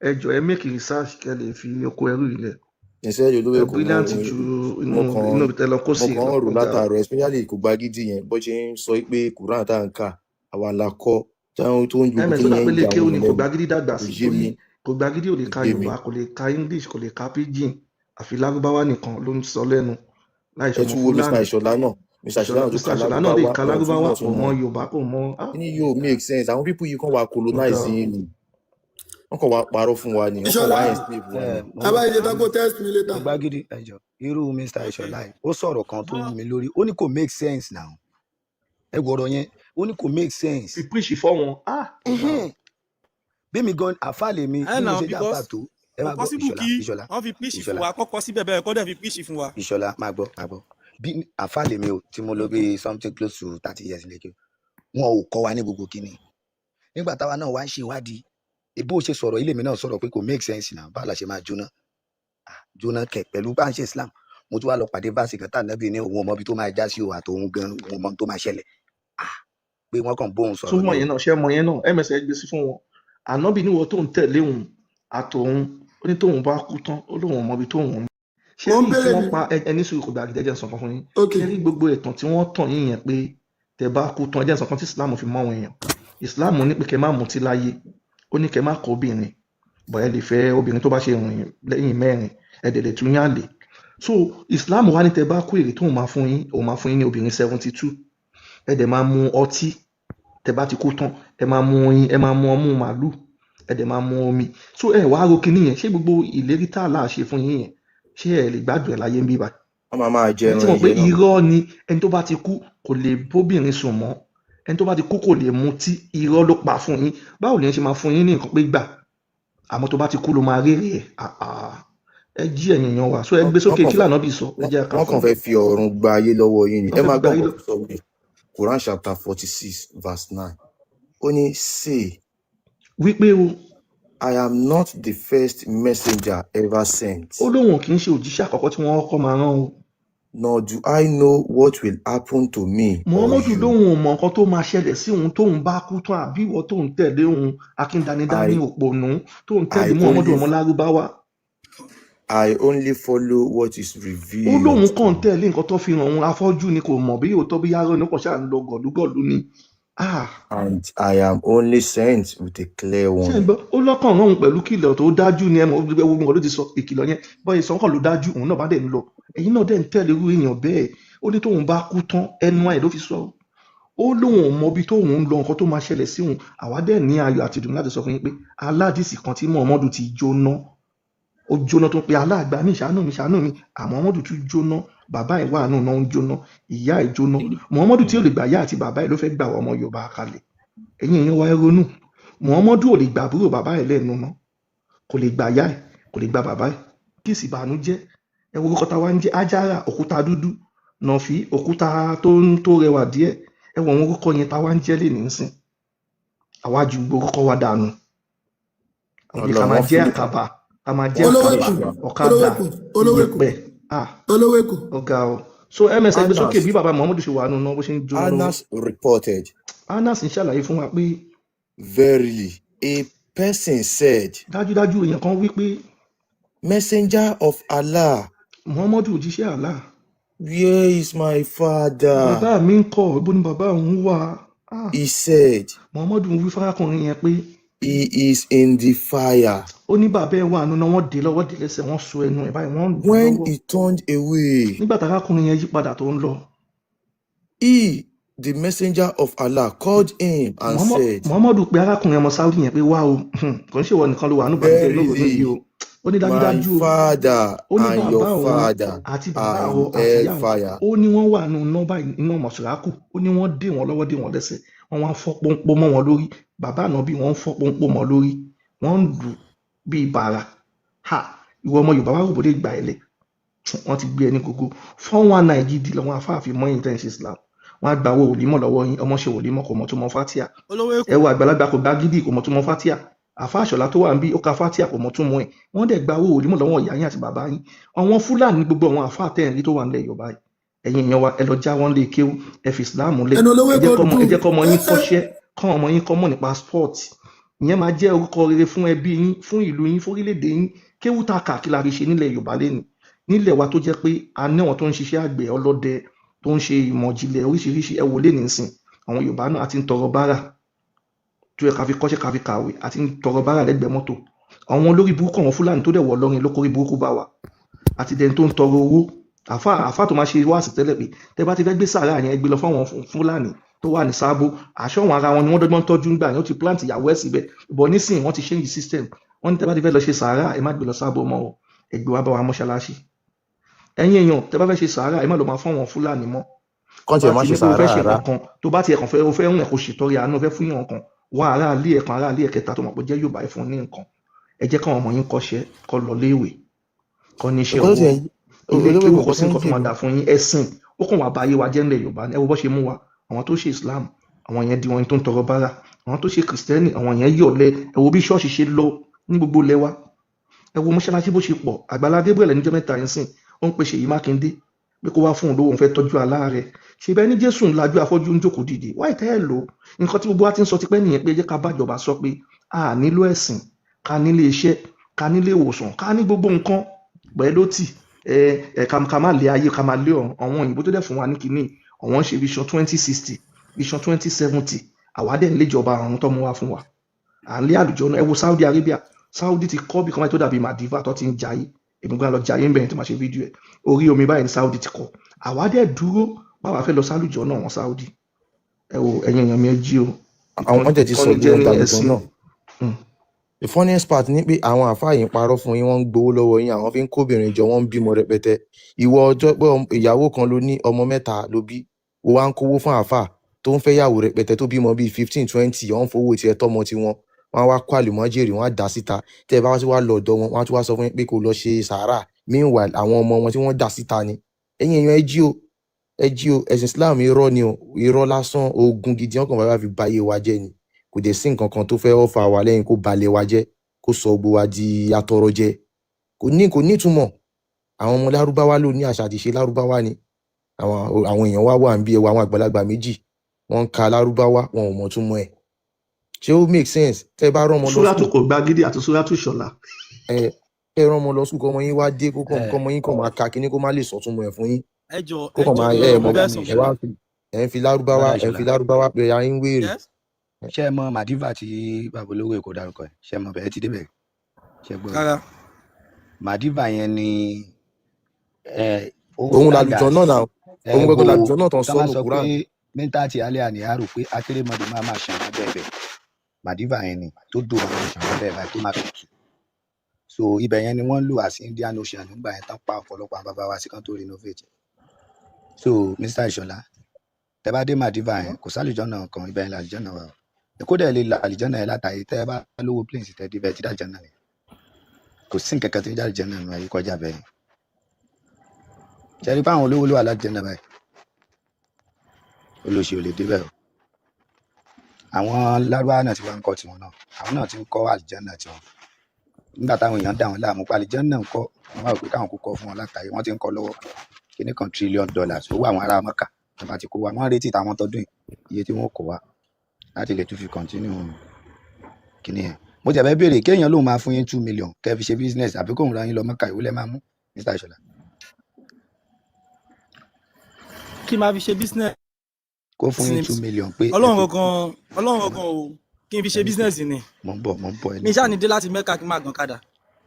ẹ jọ̀ọ́ ẹ make research kẹ́ lè fi oko ẹrú ilẹ̀. Sincerely, Ẹ olóyè kò mọ brilliant ju inú mo kàn inú ibi tẹ́ lọ kó mo sí kàn lọ. ń rò Ó ga o. látàárọ̀, especially kò gba gidi yẹn bó ṣe ń sọ pé Quran tá à ń kà àwa la kọ́ táwọn tó ń gbogbo Ms kí ó dà yẹn pé ń lè jà kéwú àwọn ni kò lẹ́nu. gbagídí dàgbà Kò sí, yé torí mi, kò gbagídí ò lè kò ka yé mi. Yorùbá, kò lè ka English, kò lè ka Pidgin, àfi Lárúbáwá nìkan ló ń sọ lẹ́nu láì Ẹ ṣọmọ tún wo Mr. Fúlàní. Ìṣọ̀lá náà, Mr. Ìṣọ̀lá Ìṣọ̀lá náà tún Mr. ka Ìṣọ̀lá náà lè Lárúbáwá, ka wọn tún Lárúbáwá, mọ̀ kò tún mọ mọ̀. Yorùbá, kò mọ Kí ni yóò make sense? Àwọn people yìí kàn wá ó ga colonize o. yín ni, wọ́n kàn wá parọ́ fún wa ni, wọ́n kàn Ìṣọ̀lá, wá enslave wa ni. Ẹ mo ń bọ̀. abáyé tán kó text me later. Kò gbágídí, ẹjọ irú Mr. Ìṣọ̀lá yìí, ó sọ̀rọ̀ kan tó wú mi lórí, ó ní kò make sense now. Ẹ gbọ́dọ̀ yẹn, ó ní kò make sense. Fi preach fọ́ wọn, ah, ó ga o. Ẹhẹ́n. Bí mi gan àfa lèmi, ẹ bí mo now ṣe jẹ́ àfa because tó, ẹ kò máa gbọ́ possible Ìṣọ̀lá, kí Ìṣọ̀lá, wọ́n fi preach fún Ìṣọ̀lá, wa kọ́kọ́ síbẹ̀ bẹ́ẹ̀ kọ́ dẹ̀ fi preach fún wa. Ìṣọ̀lá, máa gbọ́, máa gbọ́. Bí àfa lèmi o, tí mo lò bí something close to 30 years lẹ́kẹ́, wọn ò kọ́ wa ní gbogbo kíni. Nígbà táwa náà wá ń ṣe ìwádìí, bó ṣe sọ̀rọ̀ ilé mi náà sọ̀rọ̀ pé kò make sense now, báwo la ṣe máa jóná? Ah, jóná kẹ̀ pẹ̀lú bá ń ṣe Islam. Mo tún wá lọ pàdé verse kan tá ànábì ní òun ò mọ ibi tó máa já sí o, àtòun gan òun ò mọ ohun tó máa ṣẹlẹ̀. Ah, pé wọ́n kàn bóun Tún sọ̀rọ̀ mọ̀ ni o. yẹn náà, ṣé mọ̀ yẹn náà, ms gbé sí fún wọn. Ànábì níwọ tó ń tẹ̀lé òun àtòun, ó ní tóun bá kú tán, ó lóun ò mọ ibi tóun ń. Ṣé Mo ń rí tí béèrè wọ́n ni. pa ẹni sùúrù, kò gbàgídí, ẹ jẹ́ n sọ nǹkan fún yín. Ok. Ṣé rí gbogbo ẹ̀tàn tí wọ́n tàn yín yẹn pé tẹ́ bá kú tán, ẹ jẹ́ n sọ nǹkan tí Islam fi mọ́ àwọn èèyàn. Islam ní pé kẹ́ má mutí láyé, ó ní kẹ́ má kọ obìnrin, bọ̀ ẹ lè fẹ́ obìnrin tó bá ṣe rìn lẹ́yìn mẹ́rin, ẹ dẹ̀ lè tún yàn lè. So Islam wá ní tẹ́ bá kú, èrè tóun máa fún yín, òun máa fún yín ní obìnrin 72, ẹ dẹ̀ máa mu ọtí. Tẹ́ bá ti kú tán, ẹ máa mu oyin, ẹ máa mu ọmú màálù, ẹ dẹ̀ máa mu omi. So ẹ wàá ro kinní yẹn, ṣé gbogbo ìlérí tá a là ṣe fún yín yẹn, ṣé ẹ lè gbádùn ẹ láyé ń bí báyìí? Wọ́n máa máa jẹ Ẹ tí ẹran mọ̀ pé ẹ̀yẹ náà. irọ́ ni. Ẹni tó bá ti kú kò lè bóbìnrin sùn mọ́, ẹni tó bá ti kú kò lè mutí, irọ́ ló pa fún yín. Báwo ni ẹ ṣe máa fún yín ní nǹkan pé gbà, àmọ́ tó bá ti kú ló máa rérè ẹ̀? Àà, ẹ jí ẹ̀yìn èèyàn wa. So ẹ gbé Wọ́n sókè kàn kí fẹ́ lànà bí sọ, ẹ jẹ́ ká wọ́n fún kàn fẹ́ fi ọ̀run gba ayé lọ́wọ́ yín ni. wọ́n Ẹ fẹ́ máa fi gba gbọ́ ayé nǹkan lọ. tó sọ wí. Quran chapter 46 verse 9, ó ní, "Say, Wípé o, I am not the first messenger ever sent, ó lóun ò kì í ṣe òjíṣẹ́ àkọ́kọ́ tí wọ́n kọ́kọ́ máa rán o. nor do I know what will happen to me or Muhammadu you. lóun ò mọ nǹkan tó máa ṣẹlẹ̀ sí òun tóun bá kú tán, àbí ìwọ tóun tẹ̀lé òun, akíndanidání I òpònú tóun tẹ̀lé I Muhammadu only ọmọ Lárúbáwá. I only follow what is Ó revealed lóun to kàn ń me." tẹ̀lé nǹkan tó fi hàn òun, afọ́jú ni, kò mọ̀ bí òótọ́ bí yárọ́ ní, kò ṣáà ń lọ gọ̀lúgọ̀lú ni. Ah, And I am only sent with a clear ṣé ń warning. gbọ́, ó lọ́kàn rán òun pẹ̀lú kìlọ̀ tó dájú ni. Ẹ mọ̀ gbogbo nǹkan ló ti sọ ìkìlọ̀ yẹn, bọ́ ìsọ̀kan ló dájú, òun náà bá dẹ̀ ń lọ, ẹ̀yin náà dẹ̀ ń tẹ̀lé irú èèyàn bẹ́ẹ̀. Ó ní tóun bá kú tán, ẹnu àì ló fi sọ, ó lóun ò mọ ibi tóun ń lọ, nǹkan tó máa ṣẹlẹ̀ sí òun. Àwa dẹ̀ ní ayọ̀ àti ìdùnnú láti sọ fún yín pé aládìsí kan tí Muhammadu ti jóná, ó jóná tó ń pe aláàgbá mi, ṣàánú mi, ṣàánú mi. Àmọ́ Muhammadu tún jóná, bàbá ẹ̀ wà nù náà ń jóná, ìyá ẹ̀ jóná. Muhammadu tí ò lè gbà yá àti bàbá ẹ̀ ló fẹ́ gbà wá ọmọ Yorùbá kalẹ̀. Ẹ̀yin èèyàn wa, ẹ ronú. Muhammadu ò lè gbà àbúrò bàbá ẹ̀ lẹ́nu ná, kò lè gbà yá ẹ̀, kò lè gbà bàbá ẹ̀. Kí sì bànújẹ́. Ẹ wo orúkọ táwa ń jẹ́: Ajára, òkúta dúdú, Nàfí, òkúta tó ń tó rẹwà díẹ̀. Ẹ wo àwọn orúkọ yẹn táwa ń jẹ́ lè nísìn, àwa ju gbogbo orúkọ wa dànù. Àwọn bí ká Ọlọ́run, máa wọ́n jẹ́ fi àkàbà, ká máa jẹ́ wọ́n Olówó àkàbà, finish Èkó, wa. ọ̀kadà, Olówó Èkó, Olówó Èkó, iyẹ̀pẹ̀. Ah, Olówó Èkó. ọ̀gá o. So ms ẹgbẹ́ sókè Anas bí bàbá Muhammadu ṣe wà nù náà, bó ṣe ń jóná lọ́wọ́. Anas reported, Anas ń ṣàlàyé fún wa pé "Verily, a person said, dájúdájú èèyàn kan wí pé, Messenger of Allah, Muhammadu òjíṣẹ́ Allah, where is my father?" bàbá mi ń kọ́, ibo ni bàbá òun wà? Ah, He said, Muhammadu ń wí fárákùnrin yẹn pé "He is in the fire." ó ní bàbá ẹ̀ wà nínú, wọ́n dé lọ́wọ́, dé lẹ́sẹ̀, wọ́n so ẹnu ẹ̀ báyìí, wọ́n ń lù ú When lọ́wọ́. he turned away, Nígbà tárákùnrin yẹn yí padà tó ń lọ, he, the messenger of Allah, called him and said, Muhammadu pe arákùnrin ọmọ Saudi yẹn pé wá o, kò ń ṣèwọ nìkan ló wà nínú ìbànújẹ́ inú ìrònú yìí "Verily, o. Ó ní my dájúdájú o, father ó ní and bàbá your òun father àti bàbá are ọ in àti ìyá òun, hellfire." ó ní wọ́n wà nínú iná báyìí, iná mọ̀ṣúrákù. Ó ní wọ́n dé wọn lọ́wọ́, dé wọn lẹ́sẹ̀, wọ́n wá ń fọ́ pọ́npọ́ mọ́ wọn lórí. Bàbá ànábì, wọ́n ń fọ́ pọ́npọ́ mọ́ lórí, wọ́n ń lù bíi bàrà. Ha, ìwọ ọmọ Yorùbá, wà rò bóde gbà ẹ lẹ̀, wọ́n ti gbé ẹni gógó 419 gidi lọ́wọ́ afáàfin mọ́yìn tẹ́ ń ṣe Islam. Wọ́n á gba owó wòlímọ̀ lọ́wọ́ yín. Ọmọ ṣe wòlímọ̀, kò mọ̀ tó mọ fatia. Olówó Ẹ Èkó. wo àgbàlagbà, kò gbá gidi, kò mọ̀ tó mọ fatia. Àfa àṣọlá tó wà ń bí, ó ka fatia, kò mọ̀ tó mọ ẹ̀. Wọ́n dẹ̀ gba owó wòlímọ̀ lọ́wọ́ ìyá yín àti bàbá yín. Àwọn Fúlàní, gbogbo àwọn àfa tẹ́ ẹ̀ ń rí tó wà nílẹ̀ Yorùbá yìí, ẹ̀yin èèyàn wa, ẹ lọ já wọn lé kéwú, ẹ fi Islam lẹ̀. Ẹnu Olówó Ẹ jẹ́ Èkó kọ́mọ, ẹ dùn. jẹ́ kọ́mọ yín kọ́ṣẹ́. Kọ́ ọmọ yín kọ́ mọ̀ nípa sport. Ìyẹn máa jẹ́ orúkọ rere fún ẹbí yín, fún ìlú yín, fún orílẹ̀-èdè yín. Kéwú tá a kà kí la fi ṣe nílẹ̀ Yorùbá lénìí? Nílẹ̀ wa tó jẹ́ pé a ní àwọn tó ń ṣiṣẹ́ àgbẹ̀, ọlọ́dẹ, tó ń ṣe ìmọ̀ ìjìnlẹ̀ oríṣiríṣi. Ẹ wò lénìí ńsìn, àwọn Yorùbá náà àti ń tọrọ bárà tó yẹ ká fi kọ́ṣẹ́, ká fi kàwé, àti ń tọrọ bárà lẹ́gbẹ̀ẹ́ mọ́tò. Àwọn olórí burúkú, àwọn Fúlàní tó dẹ̀ wọ̀ lọ́rin ló kórí burúkú bá wa, àti dẹni tó ń tọrọ owó. Àfa àfa tó máa ṣe wáàsí tẹ́lẹ̀ pé tẹ́ bá ti fẹ́ gbé sàárà yẹn, gbé lọ fáwọn Fúlàní tó wà ní Sábó. Àṣọ àwọn ara wọn ni wọ́n dọ́gbọ́n tọ́jú ńgbà yẹn, ó ti plant ìyàwó ẹ̀ síbẹ̀. Bọ̀ nísìnyí wọ́n ti change system. Wọ́n ní tẹ́ bá ti fẹ́ lọ ṣe sàárà, ẹ má gbé lọ Sábó mọ́ o, ẹ gbé wá bá wa mọ́ṣáláṣí. Ẹ̀yin èèyàn, tẹ́ bá fẹ́ ṣe sàárà, ẹ má lọ máa fún àwọn Fúlàní mọ́. Kán Tó tiẹ̀ bá má ti ṣe ní pé o fẹ́ sàárà ṣe rárá. nǹkan kan, tó bá tiẹ̀ kàn fẹ́, o fẹ́ ń ẹ̀kọ́ ṣètọrẹ àánú, o fẹ́ fún yàn kan, wá ará ilé ẹ̀ kan, ará ilé ẹ̀ kẹta tó mọ̀ pé jẹ́ Yorùbá, ẹ̀ fún ní nǹkan. Ẹ jẹ́ káwọn ọmọ yín kọ́ṣẹ́, kọ́ lọ léèwé, kọ́ níṣẹ́ Nǹkan tó ọwọ́. tiẹ̀ Ilé olówó kéwú èkó kò nǹkan sí tó ń nǹkan tó dì máa mí dà fún yín. Ẹ̀sìn ó kàn wá ba ayé wa jẹ́ ńlẹ̀ Yorùbá ni. Ẹ wo bó ṣe mú wa. Àwọn tó ṣe Islam, àwọn yẹn di wọn tó ń tọrọ bárà. Àwọn tó ṣe Kìrìsìtẹ́nì, àwọn yẹn yọ̀lẹ. Ẹ wo bí ṣọ́ọ̀ṣì ṣe lọ ní gbogbo ilẹ̀ wa. Ẹ wo mọ́ṣáláṣí bó ṣe pọ̀. Àgbàlá Gabriel níjọ́ mẹ́ta yẹn sìn, ó ń pe Ṣèyí Mákindé pé kó wá fún un lówó, òun fẹ́ tọ́jú aláàárẹ̀. Ṣe bẹ́ẹ̀ ní Jésù ń lajú afọ́jú ń jókòó dìde. Wáyé tẹ́ ẹ lò ó. Nǹkan tí gbogbo wa ti ń sọ tipẹ́ nìyẹn pé ẹ jẹ́ ká bájọba sọ pé a nílò ẹ̀sìn, ká nílé iṣẹ́, ká nílé ìwòsàn, ká ní gbogbo nǹkan pẹ̀lú tì ẹ ẹ ká má lé ayé, ká má lé ọ̀run. Àwọn òyìnbó tó dẹ̀ fún wa ní kinní, àwọn ń ṣe vision 2060, vision 2070. Àwa dẹ̀ ń léjọba àwọn tó mú wá fún wa, à ń lé àlùjọ náà. Ẹ wo Saudi Arabia. Saudi ti kọ́ bí kan báyìí tó dàbí Madiva tó ti ń jayé. Èmi gan lọ jayé ń bẹ̀rẹ̀ tó máa ṣe fídíò ẹ̀. Orí omi báyìí ní Saudi ti kọ́. Àwa dẹ̀ dúró báwa fẹ́ lọ sálùjọ náà wọn Saudi. Ẹ wo, ẹ̀yin èèyàn mi, ẹ jí o. Àwọn tẹ̀ ti sọ Ìtọ́nijẹ́ ìlú wọn ní dàlùjọ ẹ̀sìn. náà. The funniest part ni pé àwọn àáfàá yìí ń parọ́ fún yín, wọ́n ń gbowó lọ́wọ́ yín, àwọn fi ń kóbìnrin jọ, wọ́n ń bímọ rẹpẹtẹ. Ìwọ ọjọ́ pé ìyàwó kan ló ní, ọmọ mẹ́ta ló bí, ó wá ń kówó fún àáfàá tó ń fẹ́yàwó rẹpẹtẹ, tó bímọ bíi 15, 20, wọ́n ń fowó tiẹ̀ tọ́mọ tiwọn. Wọ́n á wá kó àlùmọ́jèrè, wọ́n á dà síta. Tẹ́ ẹ bá wá sí wá lọ ọ̀dọ̀ wọn, wọ́n á tún wá sọ fún yín pé kó lọ ṣe sàárà. Meanwhile, àwọn ọmọ wọn tí wọ́n dà síta ni. Ẹ̀yin èèyàn, ẹ jí o, ẹ jí o. Ẹ̀sìn Islam irọ́ ni o, irọ́ lásán, ogun gidi wọn kàn bá fi ba ayé wa jẹ́ ni. Kò dẹ̀ sí nǹkan kan tó fẹ́ ọ̀fà wa lẹ́yìn kó balẹ̀ wa jẹ́, kó sọ gbogbo wa di atọrọjẹ. Kò ní ìtumọ̀. Àwọn ọmọ Lárúbáwá ló ní àṣà àti ìṣe Lárúbáwá ni. Àwọn èèyàn wá wà ń bí ẹwà, àwọn àgbàlagbà méjì wọ́n ń ka Lárúbáwá, wọn ò mọ̀ túmọ̀ ẹ̀. Ṣé ó make sense? Tẹ́ ẹ bá rán ọmọ lọ Súrátù school, kò gbagídí àti Súrátù Ṣọlá. Ẹ ẹ rán ọmọ lọ school, kọ́ ọmọ yín wá dé, kó kàn ẹ kọ́ ọmọ yín kàn máa ka kíní, kó má lè sọ túmọ̀ ẹ̀ fún yín, Ẹ jọ, kó ẹ kàn jọ, máa torí ẹ Ọlọ́run, mo mọ̀ fẹ́ sọ ẹ wá fi ẹ ń fi Lárúbáwá, Brother ẹ ń fi Ìṣọ̀lá, Lárúbáwá pé ayé ń wéèrè. Yes. Ṣé ẹ mọ Madiva tí bàbá olówó Èkó dárúkọ ẹ? Ṣé ẹ mọ bẹ́ẹ̀ ti débẹ̀? Ṣé ẹ gbọ́ rí? Rárá. Madiva yẹn ni ẹ ó Òun stand làlùjọ as náà náà, ẹ òun bo gangan làlùjọ náà tán tọ́ máa sọnù sọ pé Quran. mẹ́ńtàtì alẹ́ àníhàrò pé akérèmọdò máa máa ṣàn lábẹ́ ẹ̀bẹ̀. Madiva yẹn ni tó dò máa máa ṣàn lábẹ́ ẹ̀ báyìí tó máa tutù. So ibẹ̀ yẹn ni wọ́n ń lò as Indian Ocean nígbà yẹn tán pa ọ̀pọ̀lọpọ̀ àwọn bàbá wa sí kan tó renovate. So Mr. Ìṣọ̀lá, tẹ bá dé Madiva yẹn, kò sálùjọ náà kan, ibẹ̀ yẹn làlùjọ náà wà o. Kódà ẹ lè la àlùjọ náà yẹn látàyè. Tẹ ẹ bá lówó planes tẹ débẹ̀ tí dàlùjọ náà ni. Kò sí nǹkan kan tó ń jálùjọ náà nínú ayé kọjá bẹ́ẹ̀. Ṣe rí pé àwọn olówó ló wà lálùjọ náà báyìí? Olóṣì ò lè débẹ̀ o. Àwọn Lárúbáwá náà ti wá ń kọ́ tiwọn náà, àwọn náà ti ń kọ́ àlùjánnà tiwọn nígbà táwọn èèyàn dà wọn láàmú pa àlùjánnà ń kọ́ wọn wá rò pé káwọn kó kọ́ fún wọn látàyè. Wọ́n ti ń kọ́ lọ́wọ́, kíní kan trillion dollars, owó àwọn ará Mọ́kà tó bá ti kó wa. Wọ́n ń retí tàwọn tọdún yìí, iye tí wọ́n kó wa láti lè tún fi continue kíní yẹn. Mo jẹ̀ fẹ́ béèrè, kéèyàn lóun máa fún yín 2 million kẹ́ fi ṣe business, àbí kóun ra yín lọ Mọ́kà, ìwúlẹ̀ máa mú, Mr. Ìṣọ̀lá? Kí n máa fi ṣe business Kó fún ni? yín 2 million pé ẹ Ọlọ́run fi gangan, Ọlọ́run gangan o, kí n fi ṣe ẹni sùúrù. business ni. Mò ń bọ̀, mò ń bọ̀, ẹni Mi ṣáà ní sùúrù. dé láti Mẹ́ka kí n máa gàn kadà.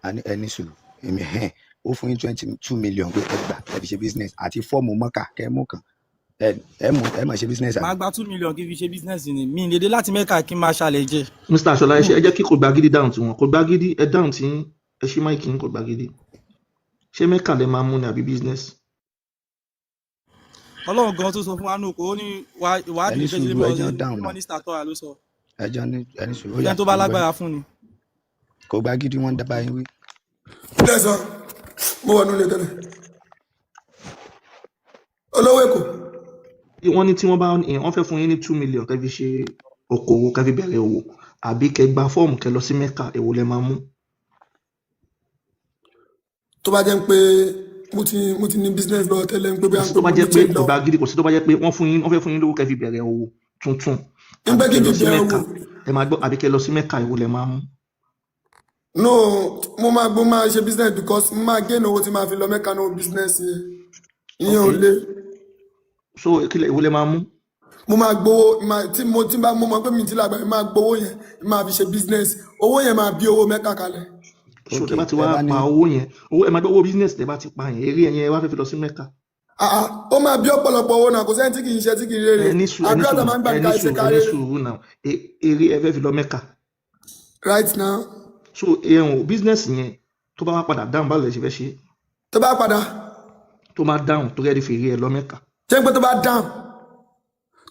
Àní ẹni sùúrù. Èmi hẹ́n ó fún yín 22 million pé ẹ gbà, ẹ fi ṣe business àti fọ́ọ̀mù Mọ́kà kẹ́ ẹ mú kan, ẹ ẹ mú ẹ máa ṣe business Màá àbí? gba 2 million kí n fi ṣe business ni. Mi ní dé láti Mẹ́ka kí n máa ṣàlẹ̀ jẹ. Mr. Ṣọlá, ẹ ṣe, ẹ jẹ́ kí kò gbagídí dáhùn tiwọn. Kò gbagídí, ẹ dáhùn tí yín. Ẹ ṣí mic yín, kò gbagídí. Ṣé Mẹ́kà lẹ máa mú ni àbí business? Ọlọ́run gan tó sọ fún wa nù kó ó ní wàá Ẹni dìde fẹ́ sùúrù, ẹ jẹ́ dáhùn náà. Mínísítà tọ́ra ló sọ. Ẹ jẹ́ ní ẹni sùúrù, ó yá, Ẹni tó bá mo ń gbọ́ yín. lágbára fún ni. Kò gbagídí, wọ́n ń dábàá yín wí. Lẹ́sàn mo wà nílé tẹ́lẹ̀, olówó Èkó. Wọ́n ní tí wọ́n bá wọ́n fẹ́ fún yín ní 2 million kẹ́ fi ṣe okòwò, kẹ́ fi bẹ̀rẹ̀ òwò, àbí kẹ́ gba fọ́ọ̀mù kẹ́ lọ sí Mẹ́kà, èwo lẹ máa mú? Tó bá jẹ́ ń pé mo ti ní business lọ́wọ́ tẹ́lẹ̀, ń pé Kò bóyá sí ń pé tó bá mo jẹ́ ní pé change kò lọ. gbagídí, kò sí tó bá jẹ́ pé wọ́n fún yín, wọ́n fẹ́ fún yín lówó kẹ́ fi bẹ̀rẹ̀ òwò tuntun. Ń pé Àbí kí kẹ́ n lọ fi sí bẹ̀ ẹ́ Mẹ́kà? wò. Ẹ máa gbọ́, àbí kẹ́ lọ sí Mẹ́kà, èwo lẹ máa mú? No, mo máa ṣe business because mo máa gain owó tí máa fi lọ Mẹ́kà náà, business yẹn. Ìyẹn ò Ok, le. so kí lẹ, èwo lẹ máa mú? Mo máa gbowó tí mo tí bá mo mọ̀ pé mi ti lágbàá, máa gbowó yẹn, máa fi ṣe business. Owó yẹn máa bí owó Mẹ́kà kalẹ̀. So Ok, tẹ bá ti tẹ wá bá ní pa owó yẹn, owó, ẹ máa gbọ́, owó business tẹ bá ti pa yẹn, eré yẹn ẹ wá fẹ́ fi lọ sí Mẹ́kà. Ah ah, ó máa bí ọ̀pọ̀lọpọ̀ owó náà, kò sẹ́ni tí kì í ṣe tí kì í rere. Ẹ ní sùúrù, ẹ ní Àdúrà tá sùúrù, máa ń gbà ẹ ní ní ká ṣe sùúrù, ká ẹ ní rere. sùúrù náà. Eré ẹ fẹ́ fi lọ Mẹ́kà. Right now. So ẹ̀hún business yẹn tó bá wá padà dáhùn, báwo lẹ ṣe fẹ́ ṣe? Tó bá padà, Tó máa dáhùn tó rẹ́ẹ̀dì fèrè ẹ lọ Mẹ́kà. Ṣé pé tó bá down,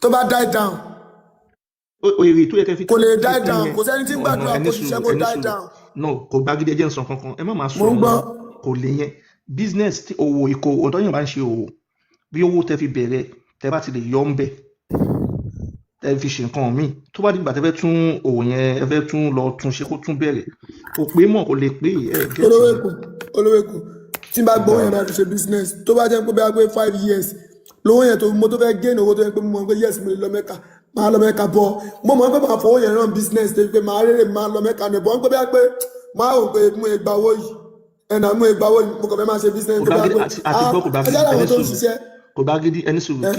tó bá die down, Èrè tó yẹ kẹ́ fi kò lè die fi down, yẹn kò sẹ́ni tí ń no, no, gbàdúrà ẹ ní kó ṣiṣẹ́ sùúrù, kó ẹ ní die sùúrù. down. No, kò gbàgídí, ẹ jẹ́ n sọ kankan, ẹ má máa Mo ń sọ̀rọ̀ gbọ́. kò lè yẹn. Business tí òwò ìkòwò ọ̀dọ́ yẹn bá ń ṣe òwò, bí owó tẹ fi bẹ̀rẹ̀, tẹ bá ti lè yọ ń bẹ̀, tẹ fi ṣe nǹkan míì, tó bá dìgbà tẹ fẹ́ tún òwò yẹn, ẹ fẹ́ tún lọ tún ṣe kó tún bẹ̀rẹ̀, kò pé mọ̀, kò lè pé ẹ gẹ́tì Olówó mi. Èkó, olówó Èkó, tí n bá gbowó yẹn máa fi ṣe business, tó bá jẹ́ pé bí a gbé 5 years lówó yẹn tó mo tó fẹ́ gain owó tó yẹ pé mo mọ̀ pé yes, mo lè lọ Mẹ́kà, máa lọ Mẹ́kà bọ̀. Mo mọ̀ pé máa fowó yẹn run business tó pé máa rere, máa lọ Mẹ́kà ní bọ̀ ń pé bí a pé máa rò pé mo lè gba owó yìí ẹ̀nà, mo lè gba owó yìí, mo kàn fẹ́ máa ṣe business Kò tó bá gbàgídí pé àti ah gbọ́, kò gbàgídí, ẹjẹ́ ẹ làwọn ní tó ń sùúrù. ṣiṣẹ́. Kò gbàgídí, ẹ ní sùúrù. Ẹ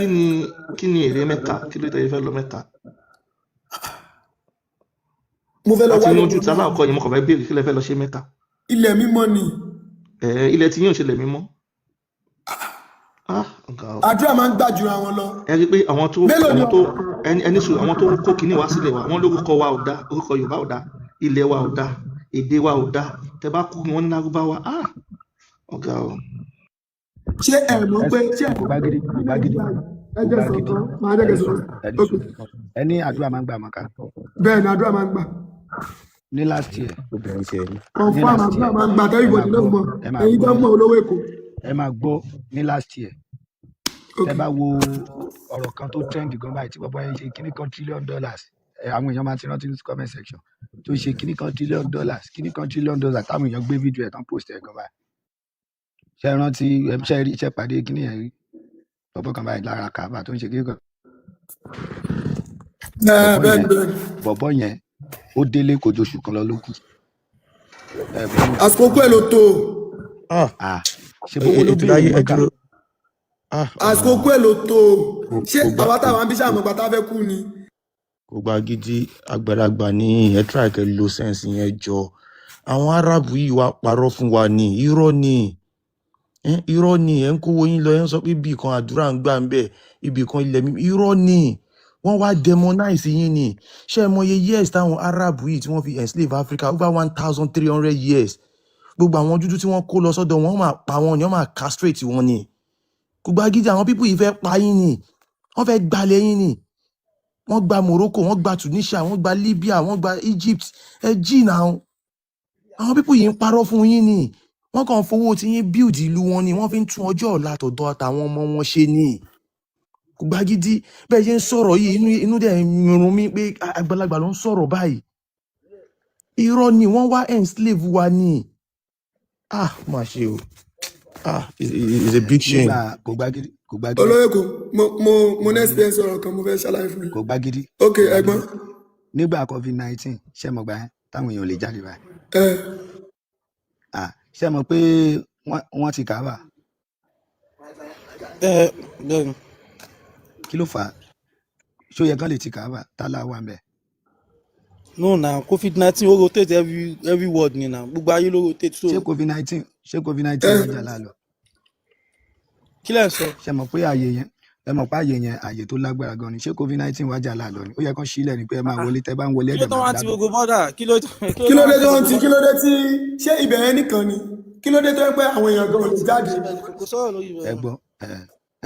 Kí ni èrè Mẹ́kà? Kí ló tẹ fẹ́ lọ Mẹ́kà? Mo fẹ́ lọ Àti wá ilẹ̀ yanjú tí mímọ́. aláwọ̀kọ́ yẹn, mo kàn fẹ́ béèrè, kí lẹ fẹ́ lọ ṣe Mẹ́kà? Ilẹ̀ mímọ́ ni. Ẹ ilẹ̀ tí yóò ṣe lẹ̀ mímọ́. Ah, ọ̀gá o. Àdúrà máa ń gbà jura wọn lọ. Ẹ rí i pé àwọn tó Mélòó ni àwọn tó ẹni sùúrù, àwọn tó kó kinní wá sílẹ̀ wa, wọ́n lórúkọ wa ò dá, orúkọ Yorùbá ò dá, ilẹ̀ wa ò dá, èdè wa ò dá, tẹ bá kú wọn ní Lárúbáwá. Ah, ọ̀gá o. Ṣé ẹ mọ̀ pé ṣé ẹ Kò mọ̀ pé gbàgídí, kò ní gbàgídí, Nàìjíríà ẹ kò jẹ́ sọ gbàgídí. kan, máa jẹ́ Ẹ ní kẹ́ sọ. sùúrù, ẹ ní Ok, sùúrù. Ẹ ní àdúrà máa ń gbà mọ́ká. Bẹ́ẹ̀ ni, àdúrà máa ń gbà. Ní last year, Obìnrin tiẹ̀ ní. ní Confam, last àdúrà year, máa ń gbà. ẹ máa Everybody ló gbọ́, mọ̀, ẹ máa ẹ̀yin gbọ́ tó mọ̀, olówó Èkó. Ẹ máa gbọ́, ní last year, Ok. Tẹ bá wo ọ̀rọ̀ kan tó trend gan báyìí tí bọ́bọ́ yẹn ṣe kíní kan trillion dollars, ẹ àwọn èèyàn máa ti rántí ní comment section tó ṣe kíní kan trillion dollars, kíní kan trillion dollars, táwọn èèyàn gbé fídíò ẹ̀ tán post ẹ̀ gan báyìí. Ṣe rántí ẹ? Ṣe rí, ṣe pàdé kíní yẹn rí? Bọ́bọ́ kan báyìí lára kàbà tó ń ṣe kíní kan. Ẹ Bọ̀bọ́ bẹ́ẹ̀ ni, yẹn, bẹ́ẹ̀ ni. Bọ̀bọ́ yẹn ó délé, kò joṣù kan lọ ló kù. Ẹ gbọ́ mi. Àsìkò kú ẹ̀ ló tó o. Ah, Ah, ṣe bówó ló ètò béèrè láyé, ẹ mọ́kà. dúró. Ah, Àsìkò ọmọ kú ẹ̀ ló tó o. kò Ṣé kò gbà àwa kò táwọn àbíṣà kò àmọ̀gbà tá a fẹ́ kú ni? Kò gba gidi, àgbàlagbà ní ẹ try kẹ́ lo sense yẹn jọ. Àwọn Arab yìí wá parọ́ fún wa ní irọ́ ni. Irọ́ ni. Ẹ ń kówó yín lọ, ẹ ń sọ pé ibì kan àdúrà ń gbà ń bẹ̀, ibì kan ilẹ̀ mi, irọ́ ni. Wọ́n wá demonize yín ni. Ṣé ẹ mọye years táwọn Arab yìí tí wọ́n fi enslave Africa? Over 1300 years. Gbogbo àwọn dúdú tí wọ́n kó lọ sọ́dọ̀ wọn, wọ́n máa pa wọn ni, wọ́n máa castrate wọn ni. Kò gba gidi, àwọn people yìí fẹ́ pa yín ni, wọ́n fẹ́ gbalẹ̀ yín ni. Wọ́n gba Morocco, wọ́n gba Tunisia, wọ́n gba Libya, wọ́n gba Egypt. Ẹ jí náà, àwọn people yìí ń parọ́ fún yín ni. Wọ́n kàn fowó tí yín build ìlú wọn ni, wọ́n fi ń tún ọjọ́ ọ̀la tọ̀dọ̀ àtàwọn ọmọ wọn ṣe ni. Kò gba gidi, bẹ́ẹ̀ ṣe ń sọ̀rọ̀ yìí, inú dẹ̀ ń run mí pé àgbàlagbà ló ń sọ̀rọ̀ báyìí. Irọ́ ni, wọ́n wá enslave wa ni. Ah, má ṣe o. Ah, it's a big shame. Nígbà kò gbàgídí, kò gbàgídí. Olówó Èkó, mo Kò mo ní gbàgídí. experience ọ̀rọ̀ kan mo fẹ́ ṣàlàyé fún yín. Kò gbàgídí. Ok. Kò gbàgídí. Ẹ̀gbọ́n. Nígbà COVID-19, ṣé mo gbà yẹn táwọn èèyàn ò lè jáde báyìí? Ẹ. Ah, ṣé mo pé wọ́n ti kàábà? Ẹ bẹ́ẹ̀ ni. Kí ló fà á? Ṣó yẹ kán lè ti kàábà tálá wà ń bẹ̀? No na, COVID-19 ó rotate every world ni na, gbogbo ayé ló rotate so. Ṣé COVID-19, ṣé COVID-19 Ẹ wájà lálọ? Kí lẹ̀ ń sọ? Ṣé mọ̀ pé ààyè yẹn, ẹ mọ̀ pé ààyè yẹn, ààyè tó lágbára gan ni. Ṣé COVID-19 wájà lálọ ni? Ó yẹ kán sílẹ̀ ni pé ẹ máa wọlé, tẹ́ bá ń wọlé Kí ló ẹ̀dẹ̀ tán máa wá ti gbádùn. gbogbo border? Kí ló Kí tán ló wá dé ti tó ń gbogbo ti border? Kí ló dé tí ṣé ibẹ̀ yẹn nìkan ni? Kí ló dé tó yẹ pé àwọn èèyàn gan ò lè jáde? Kò sọ̀rọ̀ lórí Ẹ ibẹ̀. gbọ́,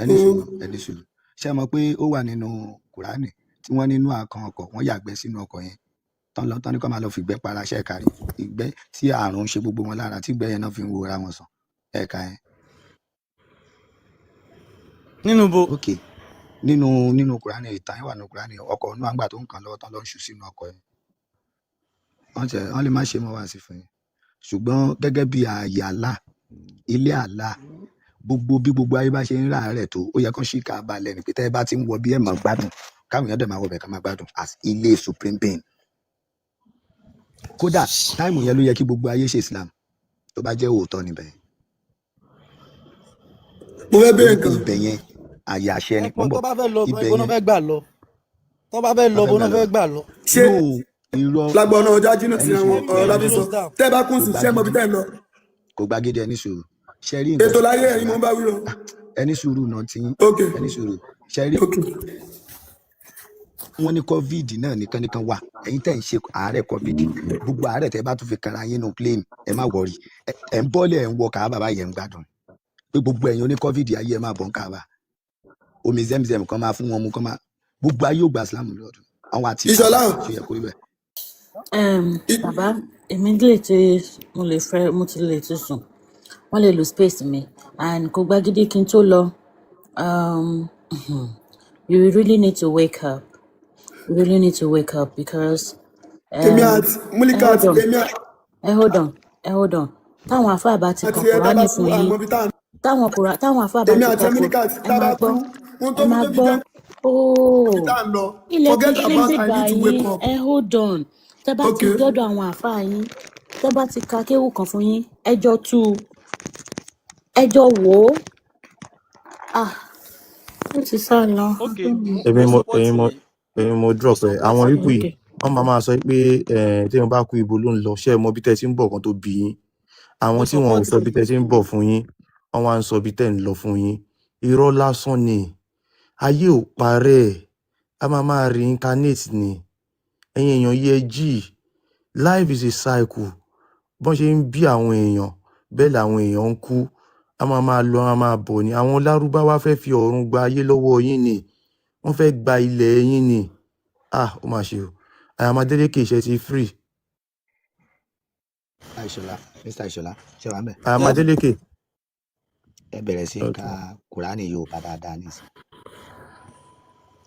ẹ ní sùúrù, ẹ ní sùúrù. Ṣé ẹ mọ̀ pé ó wà nínú Kùránì tí wọ́n nínú àkàn ọkọ̀, wọ́n yàgbẹ́ sínú ọkọ̀ yẹn tán lọ tán ní kó máa lọ fìgbẹ́ para ṣẹ́ kárí ìgbẹ́ tí àrùn ń ṣe gbogbo wọn lára, tí ìgbẹ́ yẹn náà fi ń wo ra wọn sàn, ẹ̀ka yẹn? Nínú bo? Ok, nínú Kùránì, ìtàn yẹn wà nínú Kùránì. Ọkọ̀ inú àgbà tó ń kàn lọ́wọ́ tán lọ ń ṣù sínú ọkọ̀ yẹn. Wọ́n tẹ wọ́n lè má ṣe mọ́ wá sí fún yín, ṣùgbọ́n gẹ́gẹ́ bí ààyè àlá, ilé àlá, gbogbo bí gbogbo ayé bá ṣe ń rà rẹ̀ tó, ó yẹ kán ṣí ká balẹ̀ ní pé tẹ́ ẹ bá ti ń wọ bí ẹ̀ mọ̀ gbádùn. Káwọn èèyàn dẹ̀ máa wọbẹ̀ ká máa gbádùn as ilé supreme being. Kódà time yẹn ló yẹ kí gbogbo ayé ṣe Islam, tó bá jẹ́ òótọ́ níbẹ̀. Mo fẹ́ béèrè Torí pé nǹkan. ibẹ̀ yẹn àyè àṣẹ ni. Ẹ̀pọ̀ Mò ń tó bọ̀. bá fẹ́ lọ gan, Ibẹ̀ ibo náà yẹn fẹ́ gbà lọ? Tó bá fẹ́ lọ, wọ́n ibo fẹ́ náà gbà lọ. fẹ́ gbà lọ? Ṣé No, irọ́. lágbọ́n náà ọjà jìnnà Ẹni síra sùúrù, wọn, ọ̀rọ̀ ẹni la fi sọ. sùúrù. Close down. Tẹ́ ẹ bá kún Kò sí, gba ṣé ẹ mọ ibi gidi, tẹ́ ẹ ń lọ? kò gba gidi. Ẹni sùúrù. Ṣe rí nǹkan Ètò tí láyé ẹ̀yin Ìṣọ̀lá mo ń bá wí o. ẹni sùúrù náà ti yín. Ok, Ẹni sùúrù. Ṣe rí ok. wọn ní COVID náà nìkan nìkan wà. Ẹ̀yin tẹ́ ń ṣe àárẹ̀ COVID, gbogbo àárẹ̀ tẹ́ bá tún fi kanra yín nù plane, ẹ má wọrí. Ẹ ń bọ́lẹ̀, ẹ̀ ń wọ Kàábà báyìí, ẹ̀ ń gbádùn. Pé gbogbo ẹ̀yin oní COVID ayé, ẹ máa bọ̀ ń Kàábà. Omi Zemzem kan máa fún wọn mu, kan máa gbogbo ayé ò gba Islam lọ́dún. Àwọn àti Ìṣọ̀lá Kàábà o, ṣe yẹ kó rí bẹ́ẹ̀. Bàbá, èmi lè ti, mo lè fẹ́, mo ti lè ti sùn. Wọ́n lè lo space mi and kò gba gidi kí n tó lọ. You really need to wake up. You really need to wake up because èmi àti ẹ Múlíkàt, hold on, èmi ẹ hold on, ẹ hold on. Táwọn àfáà bá ti àti ka ẹ tá Kùránì bá kú, fún yín, àmọ́ ibi tá à ń táwọn àfáà bá èmi ti àti ka ẹ Kùránì, Múlíkàt ẹ tá máa bá gbọ́, kú, ohun tó ẹ mú máa tó fi gbọ́. jẹ́ ibi Ooo, tá à ń lọ, ilẹ̀ ti forget ṣú about ń I bíbà need to wake yín, up. ẹ hold on. Tẹ́ bá Ok, ti dọ́dọ̀ àwọn àfáà yín, tẹ́ bá ti ka kéwù kan fún yín, ẹ jọ tú u, ẹ jọ wò ó. Ah, ó ti sá lọ. Ok, mo Èmi mo mo support èmi mo yín. èmi mo Mo drop ẹ. support Àwọn yín. pípù yìí Okay. wọ́n máa máa sọ pé tí wọ́n bá kú, ibo ló ń lọ? Ṣé ẹ mọ bí tẹ́ ti ń bọ̀ kan tó bí yín? Mo Àwọn tí wọn ò support sọ bí yín. tẹ́ ti ń bọ̀ fún yín, wọ́n wá ń sọ bí tẹ́ ń lọ fún yín. Irọ́ lásán ni. Ayé ò parẹ́, a máa máa reincarnate ni. Ẹ̀yin èèyàn yẹ jí. Life is a cycle. Bọ́n ṣe ń bí àwọn èèyàn, bẹ́ẹ̀ làwọn èèyàn ń kú. A máa máa lọ, a máa bọ̀ ni. Àwọn Lárúbáwá fẹ́ fi ọ̀run gba ayé lọ́wọ́ yín ni, wọ́n fẹ́ gba ilẹ̀ yín ni. Ah, ó mà ṣe o. Àyàmádélékè, iṣẹ́ ti free. Ìṣọ̀lá, Mr. Ìṣọ̀lá, ṣé wàá mẹ́? Yeah. Àyàmádélékè. Ẹ bẹ̀rẹ̀ sí í Ok. ka Kùránì Yorùbá dáadáa nísìn,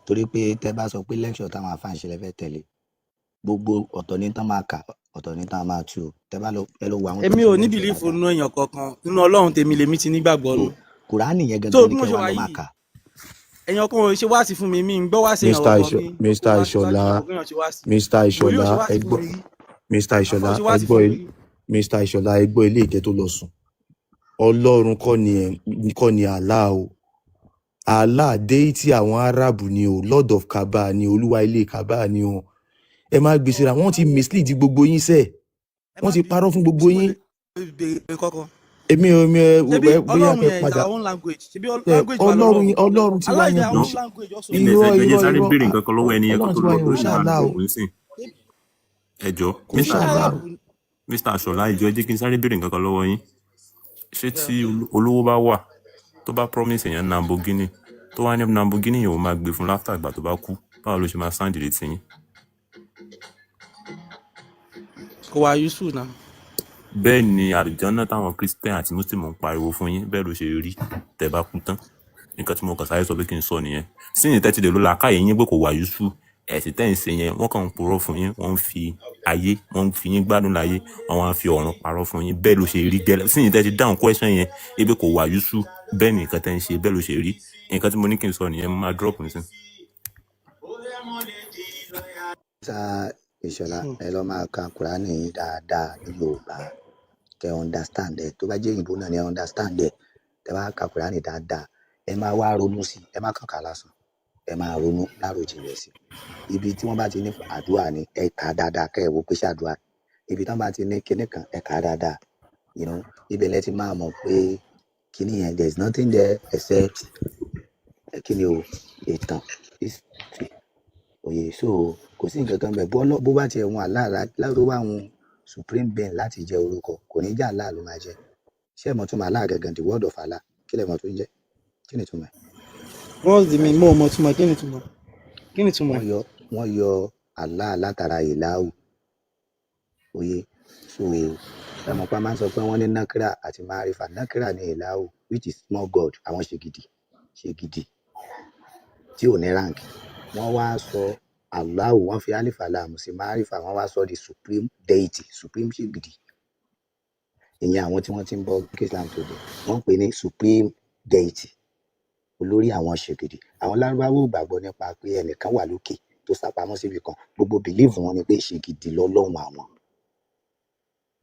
torí pé tẹ́ bá sọ pé lecture táwọn àfáà ń ṣe lẹ fẹ́ tẹ̀lé, gbogbo ọ̀tọ̀ ní tán máa kà, ọ̀tọ̀ ní tán máa tú o. Tẹ́ bá lọ, ẹ lọ wo àwọn tó ń Èmi ṣe ò ní lecture belief dáadáa. nínú èèyàn kankan. Nínú Ọlọ́run tèmi lèmi ti nígbàgbọ́ So nù. Kùránì yẹn So gangan bí ni mo kẹ́ ṣe wá wà lọ máa yìí, kà. èèyàn kan ò ṣe wáàsí fún mi, mi ń gbọ́ wáàsí èèyàn Mr. kankan, Isho mi kò Mr. máa ṣe Ìṣọ̀lá, ṣáájú kò kéèyàn ṣe wáàsí. Mr. Wòlíì ò Ìṣọ̀lá, ṣe ẹ wáàsí fún gbọ́. mi rí. Mr. Àfáà ò Ìṣọ̀lá, ṣe ẹ wáàsí gbọ́ fún mi rí. Mr. Ìṣọ̀lá, ẹ gbọ́ ilé ìkẹ́ tó lọ sùn. Ọlọ́run kọ́ ni ẹ̀ kọ́ ni Allah o. Allah deity àwọn Arab ni o, Lord of Kaaba ni, olúwa ilé Kaaba ni o. Ẹ má gbé síra, wọ́n ti mislead gbogbo yín sẹ́ẹ̀. Ẹ Wọ́n má ti bínú, parọ́ fún gbogbo ṣé mo yín. lè béèrè kankan? Èmi ò mi ẹ Ṣebí ẹ bóyá Ọlọ́run kẹ́ yẹn is padà our own language. Ṣebí ẹ language wa Ọlọ́run lọ́lọ́run. Ọlọ́run tiwa Allah is yẹn their kò ń own ṣe language also. Ilé irọ́, ẹjọ jẹ́ irọ́, sáré irọ́. béèrè nǹkan kan lọ́wọ́ ẹni yẹn kó Ọlọ́run tó tiwa lọ yẹn ò tó sì máa ṣàlá o. drop nísìn. Ẹ jọ, Kò ń Mr. Ṣebí ṣàlá Arab o. ni. Mr. Ṣọlá, ìjọ, ẹ jẹ́ kí n sáré béèrè nǹkan kan lọ́wọ́ yín. Ṣé Yeah. tí olówó bá wà tó bá promise èèyàn Lamborghini, tó wá ní Lamborghini yẹn ò máa gbé fún láfítà ìgbà tó bá kú, báwo ló ṣe máa sáǹdì létí yín? Kò wá useful now. Bẹ́ẹ̀ ni àlùjànnà táwọn Christian àti Muslim ń pariwo fún yín, bẹ́ẹ̀ ló ṣe rí tẹ́ bá kú tán. Nǹkan tí mo kàn sáré sọ pé kí n sọ nìyẹn. Síyìn tẹ́ ti lè lo làákàyè yín pé kò wà useful, ẹ̀sìn tẹ́ ń ṣe yẹn, wọ́n kàn ń purọ́ fún yín, wọ́n ń fi ayé, wọ́n ń fi yín gbádùn láyé, wọ́n wá ń fi ọ̀run parọ́ fún yín. Bẹ́ẹ̀ ló ṣe rí gẹ́lẹ́. Síyìn tẹ́ ti dáhùn question yẹn ebe kò wà useful, bẹ́ẹ̀ ni nǹkan tẹ́ ń ṣe, bẹ́ẹ̀ ló ṣe rí. Nǹkan tí mo ní kí n sọ nìyẹn. Mo máa drop nísìn. Mr. Ìṣọ̀lá, ẹ lọ máa ka Kùránì yín dáadáa ní Yorùbá, kẹ́ understand ẹ. Tó bá jẹ́ òyìnbó náà ni, ẹ understand ẹ. Tẹ́ bá ka Kùránì dáadáa, ẹ máa wá ronú sí i. Ẹ má kàn ká lásán, ẹ máa ronú láròjinlẹ̀ sí i. Ibi tí wọ́n bá ti ní àdúrà ni, ẹ kà á dáadáa kẹ́ ẹ wò pé ṣé àdúrà. Ibi tí wọ́n bá ti ní kinní kan, ẹ kà á dáadáa. Ibẹ̀ lẹ ti máa mọ̀ pé kinní yẹn, there is nothing there except kíni o, ìtàn, history, òye. So kò sí nǹkan kan bẹ̀. Bó bá tiẹ̀ wọn Allah tó bá wọn supreme being láti jẹ́ orúkọ, kò ní jẹ́ Allah ló máa jẹ́. Ṣé ẹ mọ̀ túmọ̀ Allah gangan, the word of Allah? Kí lẹ mọ̀ tó ń jẹ́? Kí ni ìtumọ̀ ẹ̀? What's the mean? Mo mọ̀ túmọ̀. Kí ni túmọ̀? Kí ni túmọ̀ Wọ́n ẹ̀? yọ, wọ́n yọ Allah látara ìlàhù, òye. So ẹ mọ̀ pé a máa ń sọ pé wọ́n ní nakira àti marifa. Nakira ní ìlàhù, which is small god, àwọn ṣègìdì ṣègìdì tí ò ní rank. Wọ́n wá sọ Allahu, wọ́n fi alifa lam sí marifa, wọ́n wá sọ di supreme deity, supreme ṣègìdì. Ìyẹn àwọn tí wọ́n ti ń bọ kí Islam tó dé, wọ́n ń pè ní supreme deity. Olórí àwọn ṣègìdì. Àwọn Lárúbáwá ò gbàgbọ́ nípa pé ẹnìkan wà lókè tó sápamọ́ síbi kan. Gbogbo belief wọn ni pé ṣègìdì lọ́lọ́run àwọn.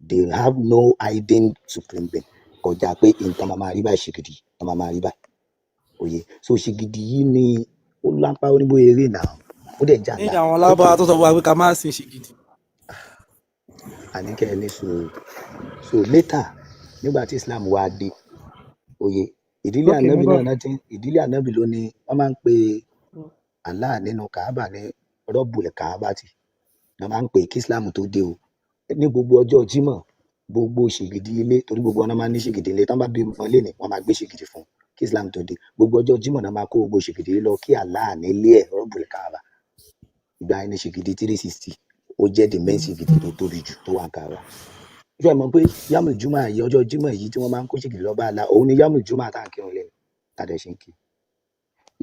They have no hidden supreme being kọjá pé nǹkan máa máa rí báyìí, ṣègìdì nǹkan máa máa rí báyìí. Òye so ṣègìdì yìí ni ó lápá, ó ní bóyá eré náà ó dẹ̀ jà Ní ńlá. àwọn Ok, lábáwá tó sọ fún wa pé ká má sin ṣìgìdì. Àníkẹ́ ẹ ní sùúrù. So later, nígbà tí Islam wá dé, òye ìdílé Ok, mo ànábì gbọ́. náà náà ti ìdílé ànábì ló ní wọ́n máa ń pe Allah nínú Kaaba ní Rọ́bùlì Kaaba tì wọ́n máa ń pè kí Islam tó dé o. Ní gbogbo ọjọ́ Jímọ̀, gbogbo ṣìgìdì ilé, torí gbogbo wọn náà máa ń ní ṣìgìdì ilé, tán bá bí wọn lénìí, wọ́n máa gbé ṣìgìdì fún un. Kí Islam tó dé, gbogbo ọjọ́ Jímọ̀ náà máa kó gbogbo ṣìgìdì lọ kí Allah nílé ẹ̀, Rọ́bùlì Kaaba. Ìgbà yẹn ní ṣìgìdì 360 ó jẹ́ the main ṣìgìdì tó tóbi jù tó wà ní Kaaba. Ṣé ẹ mọ̀ pé yamul juma yìí, ọjọ́ Jímọ̀ yìí tí wọ́n máa ń kó ṣìgìdì lọ bá Allah, òun ni yamul juma tá à ń kírun lẹ́nu tá a dẹ̀ ṣe ń kí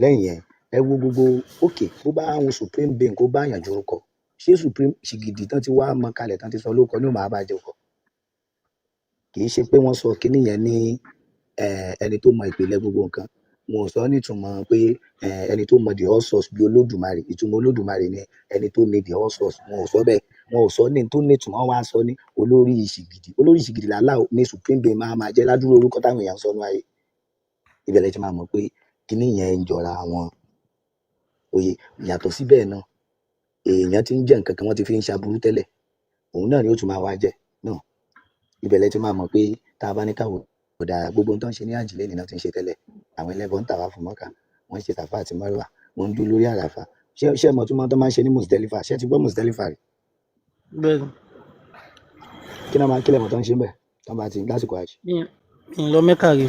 lẹ́yìn yẹn? Ẹ wo gbogbo òkè bó bá àwọn supreme being kó bá yàn jorúkọ, ṣé supreme ṣìgìdì tán ti wá mọ kalẹ̀ tán ti sọ lóko ní òun máa bá jẹ ọkọ? Kì í ṣe pé wọ́n sọ kinní yẹn ní ẹni tó mọ ìpìlẹ̀ gbogbo nǹkan. Wọn ò sọ nítumọ̀ pé ẹni tó mọ the all source bí Olódùmarè. Ìtumọ̀ Olódùmarè ni ẹni tó ní the all source. Wọn ò sọ bẹ́ẹ̀, wọn ò sọ ní tó nítumọ̀. Wọn wá sọ ní olórí ìṣìgìdì. Olórí ìṣìgìdì làlá ní supreme being máa máa jẹ́ ládùúrú orúkọ táwọn èèyàn ń sọ ní ayé. Ibẹ̀ lẹ ti máa mọ̀ pé kinní yẹn ń jọra wọn. Òye yàtọ̀ síbẹ̀ náà, èèyàn ti ń jẹ́ nǹkan kan, wọ́n ti fi ń ṣaburú tẹ́lẹ̀, òun náà ni ó tún máa wá jẹ́ náà. Ibẹ̀ lẹ ti máa mọ̀ pé tá a bá ní káwọ́ dára, gbogbo ohun tó ń ṣe ní àjìlé nìyẹn ti ń ṣe tẹ́lẹ̀. Àwọn ẹlẹ́bọ ń tàwa fún Mọ́kà, wọ́n ń ṣe Sàfà àti Márùwà, wọ́n ń dúró lórí Àràfà. Ṣé ẹ mọ̀ tó máa tó máa ń ṣe ní Musdelifa? Ṣé ẹ ti gbọ́ Musdelifa rí? Bẹ́ẹ̀ni. Kí náà máa kílẹ̀ mọ̀ tó ń ṣe ń bẹ̀ tó bá ti lásìkò àjì? Mi ì lọ Mẹ́kà rí.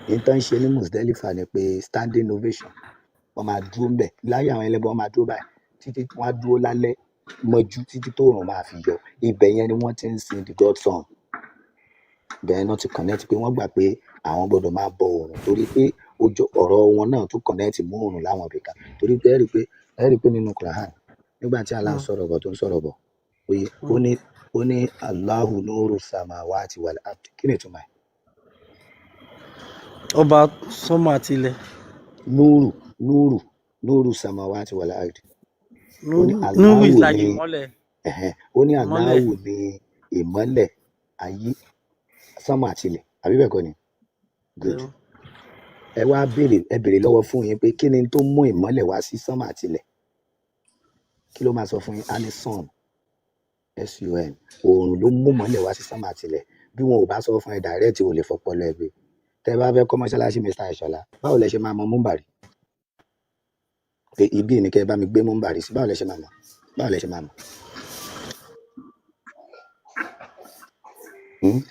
Èyí tó ń ṣe ní Musdelifa ni pé standing ovation. Wọ́n máa dúró ńbẹ̀ láyé àwọn ẹlẹ́bọ, wọ́n máa dúró báyìí títí wọ́n á dúró lálẹ́ mọ́jú títí tóòrùn máa fi yọ. Ibẹ̀ yẹn ni wọ́n ti ń sin the god sun. Ibẹ̀ yẹn náà ti connect pé wọ́n gbà pé àwọn gbọ́dọ̀ máa bọ oòrùn, torí pé ojú ọ̀rọ̀ wọn náà tún connect mọ́ oòrùn láwọn ibì kan, torí pé ẹ rí i pé nínú Quran, nígbà tí Allah ń sọ̀rọ̀ bọ̀, tó ń sọ̀rọ̀ bọ̀, oye, ó ní Allahu nuru samawati wal ard. Kí ni ìtumọ̀ ẹ̀? Ọba sánmọ̀ àti ilẹ̀. Nuru, nuru, nuru samawati wal ard. Ó ní Núrù, núrù Allahu is like ní ìmọ́lẹ̀. Ẹ̀hẹ́n, ó ní Ìmọ́lẹ̀. Allahu ní ìmọ́lẹ̀ ayé, sánmọ̀ àti ilẹ̀, àbí bẹ́ẹ̀ kọ́ ni? Good. Bẹ́ẹ̀ni. Ẹ wá béèrè, ẹ béèrè lọ́wọ́ fún yín pé kí ni tó mú ìmọ́lẹ̀ wá sí sánmọ̀ àti ilẹ̀? Kí ló máa sọ fún yín? Á ní sun, sun, oòrùn ló mú ìmọ́lẹ̀ wá sí sánmọ̀ àti ilẹ̀. Bí wọn ò bá sọ fún ẹ direct, ò lè fọpọlọ ẹ gbé. Tẹ bá fẹ́ kọ́ mọ́ṣáláṣí, Mr. Ìṣọ̀lá, báwo lẹ ṣe máa mọ múmbàrí pé ibi ní kẹ́ ẹ bá mi gbé múmbàrí sí? Báwo lẹ ṣe máa mọ̀? Báwo lẹ ṣe máa mọ̀? Hmm?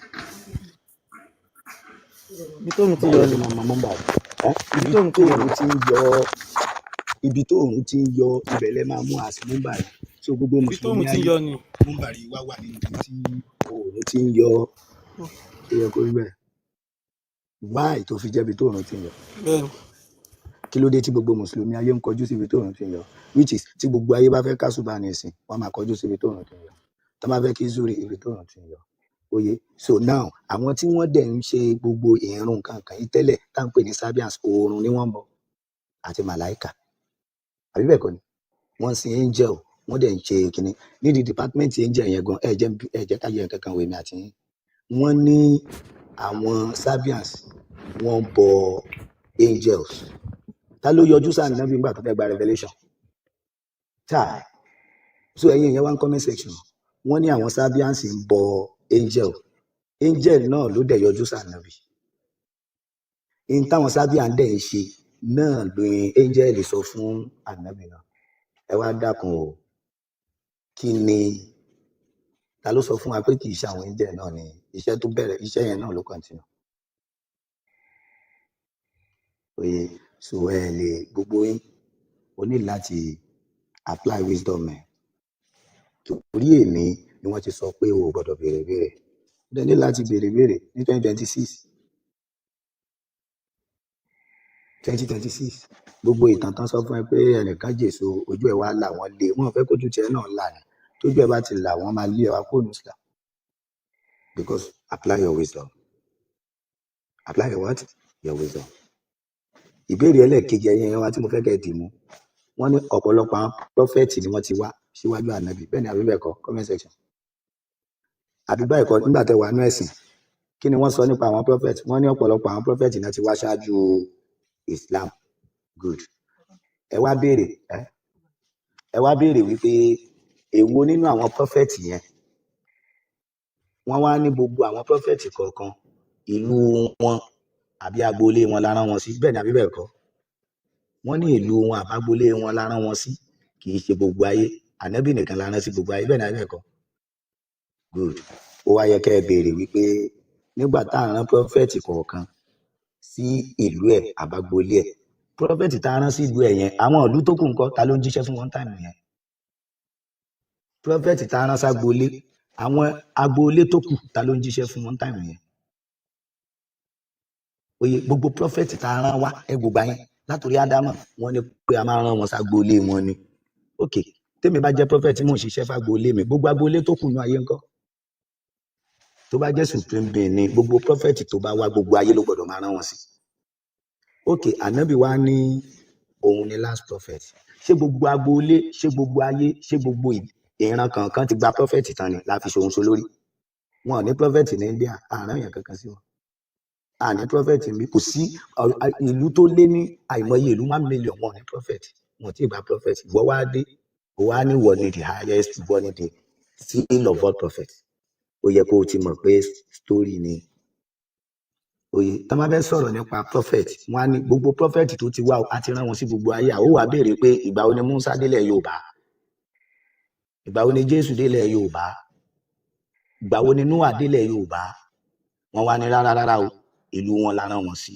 Ibi tóòrùn ti Báwo yọ lẹ ṣe ni. máa mọ múmbàrí ẹ? Ibi Ibi tóòrùn ti yọ. tóòrùn ti ń yọ, ibi tóòrùn ti ń yọ, ibẹ̀ lẹ máa mú àsì múmbàrí. So gbogbo Ibi mùsùlùmí tóòrùn ti ń ayé, yọ ni. múmbàrí wá wà ní ibi tí oòrùn ti ń yọ. Ó yẹ kó rí bẹ́ẹ̀. Wáì tó fi jẹ́ ibi tóòrùn ti ń yọ? Bẹ́ẹ̀ni. Kí ló dé tí gbogbo mùsùlùmí ayé ń kọjú síbi tóòrùn ti ń yọ? Which is, tí gbogbo ayé bá fẹ́ kásùbà nísìn, wọ́n máa kọjú síbi tóòrùn ti ń yọ. Tó bá fẹ́ kí zuri, ibi tóòrùn ti ń yọ. Oye, so now, àwọn tí wọ́n dẹ̀ ń ṣe gbogbo ìrun nǹkan kan yìí tẹ́lẹ̀ tá à ń pè ní Sabians, oòrùn ni wọ́n ń bọ àti màláìkà, àbí bẹ́ẹ̀ kọ́ ni? Wọ́n ń sin angel, wọ́n dẹ̀ ń ṣe kínní nídìí department angel yẹn gan. Ẹ jẹ́ ká yẹ nǹkan kan wò, èmi àti yín. Wọ́n ní àwọn Sabians, wọ́n ń bọ angels. Ta ló yọjú sáà nábì nígbà tó fẹ́ gba revelation tai? So ẹ̀yin ìyẹn wá ń comment section, wọ́n ní àwọn Sabians ń bọ angel. Angel náà ló dẹ̀ yọjú sáà nábì. In táwọn Sabian dẹ̀ ń ṣe náà ló angel sọ fún ànábì náà. Ẹ wá dákun o, kí ni, ta ló sọ fún wa pé kì í ṣe àwọn angel náà ni iṣẹ́ tó bẹ̀rẹ̀ iṣẹ́ yẹn náà ló continue? Oye, so ẹ lè gbogbo yín, o ní láti apply wisdom ẹ, torí èmi ni wọ́n ti sọ pé o ò gbọ́dọ̀ béèrè béèrè. O dẹ̀ ní láti béèrè béèrè ní 2026, 2026. Gbogbo ìtàn tán sọ fún ẹ pé ẹnìkan jèso, ojú ẹ wá là, wọ́n lé wọn fẹ́ kójú tiẹ̀ náà là ní. Tójú ẹ bá ti là, wọ́n máa lé ẹ wá kó ní Islam, because apply your wisdom. Apply your what? Your wisdom. Ìbéèrè ẹlẹ́ẹ̀kejì, ẹ̀yin ẹ̀yàn wa tí mo fẹ́ kẹ́ ẹ dì mú, wọ́n ní ọ̀pọ̀lọpọ̀ àwọn prophet ni wọ́n ti wá síwájú ànábì. Bẹ́ẹ̀ ni àbí bẹ́ẹ̀ kọ́? Comment section. Àbí báyìí kọ́? Nígbà tẹ́ wà nú ẹ̀sìn, kí ni wọ́n sọ nípa àwọn prophet? Wọ́n ní ọ̀pọ̀lọpọ̀ àwọn prophet náà ti wá ṣáájú Islam. Good. Ẹ wá béèrè, ẹ wá béèrè wípé èwo nínú àwọn prophet yẹn? Wọ́n wá ní gbogbo àwọn prophet kọ̀ọ̀kan, ìlú wọn àbí agboolé wọn la rán wọn sí. Bẹ́ẹ̀ ni àbí bẹ́ẹ̀ kọ́? Wọ́n ní ìlú wọn àbágboolé wọn la rán wọn sí, kì í ṣe gbogbo ayé. Ànábì nìkan la rán sí gbogbo ayé. Bẹ́ẹ̀ ni àbí bẹ́ẹ̀ kọ́? Good. Ó wá yẹ kẹ́ ẹ béèrè wípé nígbà tá à ń rán prophet kọ̀ọ̀kan sí ìlú ẹ̀ àbágboolé ẹ̀, prophet tá a rán sí ìlú ẹ̀ yẹn, àwọn ìlú tó kù ńkọ́? Ta ló ń jíṣẹ́ fún wọn time yẹn? Prophet tá a rán ságboolé, àwọn agboolé tó kù, ta ló ń jíṣẹ́ fún wọn time yẹn? Oye, gbogbo prophet tá a rán wá, ẹ gbogbo yẹn látòrí ádámà, wọn ní pé a máa rán wọn ságboolé wọn ni. Ok, tèmi bá jẹ́ prophet tí mò ń ṣiṣẹ́ fágboolé mi, gbogbo agboolé tó kù ní ayé ńkọ́? Tó bá jẹ́ supreme being ni, gbogbo prophet tó bá wá, gbogbo ayé ló gbọ́dọ̀ máa rán wọn sí. Ok, ànábì wa ní òun ni last prophet. Ṣé gbogbo agboolé, ṣé gbogbo ayé, ṣé gbogbo ìran kankan ti gba prophet tán ni la fi ṣòun so lórí wọn? Ò ní prophet ní India, àárín èèyàn kankan sí wọn. Àní prophet mi kò sí ìlú tó lé ní àìmọye ìlú, 1 million, wọn ò ní prophet, wọn ò tí ì gba prophet. Ìwọ wá dé, ó wá ní wọ ni the highest, wọ ni the seal of all prophets. Ó yẹ kó o ti mọ̀ pé story ni. Oye tó máa fẹ́ sọ̀rọ̀ nípa prophet, wọn á ní gbogbo prophet tó ti wá o, a ti rán wọn sí gbogbo ayé. Àwọn wàá béèrè pé ìgbà wo ni Musa délẹ̀ Yorùbá? Ìgbà wo ni Jésù délẹ̀ Yorùbá? Ìgbà wo ni Noah délẹ̀ Yorùbá? Wọn wá ní rárá rárá o, ìlú wọn la rán wọn sí.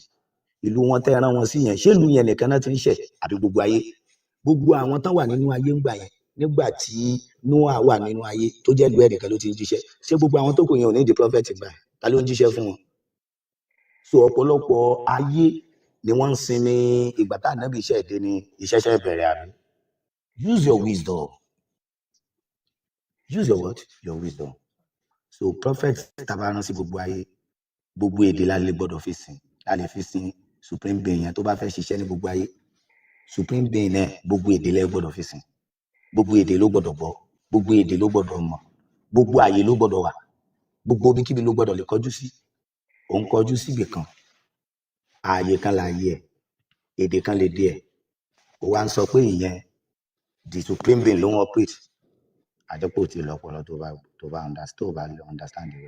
Ìlú wọn tẹ́ rán wọn sí yẹn, ṣé ìlú yẹn nìkan náà ti ń ṣẹ̀ àbí gbogbo ayé? Gbogbo àwọn tán wà nínú ayé ńgbà yẹn, nígbà tí Noah wà nínú ayé, tó jẹ́ ìlú ẹnìkan ló ti ń jíṣẹ́, ṣé gbogbo àwọn tó kù yẹn ò ní di prophet gbà yẹn? Ta ló ń jíṣẹ́ fún wọn? So ọ̀pọ̀lọpọ̀ ayé ni wọ́n ń sinmi ìgbà tá ànábì iṣẹ́ ìdè ni ìṣẹ̀ṣẹ̀ bẹ̀rẹ̀ àbí? Use your wisdom. Use your what? Your wisdom. So prophet tá a bá rán sí gbogbo ayé, gbogbo èdè la lè gbọ́dọ̀ fi sìn, la lè fi sin supreme being yẹn tó bá fẹ́ ṣiṣẹ́ ní gbogbo ayé. Supreme being náà, gbogbo èdè lẹ gbọ́dọ̀ fi sìn, gbogbo èdè ló gbọ́dọ̀ gbọ́, gbogbo èdè ló gbọ́dọ̀ mọ̀, gbogbo ààyè ló gbọ́dọ̀ wà, gbogbo ibikíbi ló gbọ́dọ̀ lè kọjú sí. Òun kọjú síbì kan, ààyè kan láàyè ẹ, èdè kan lè dé ẹ, ó wá ń sọ pé ìyẹn the supreme being ló ń operate. Àjẹpọ̀ tí lọ́pọlọ tó bá understand, tó bá understand rẹ.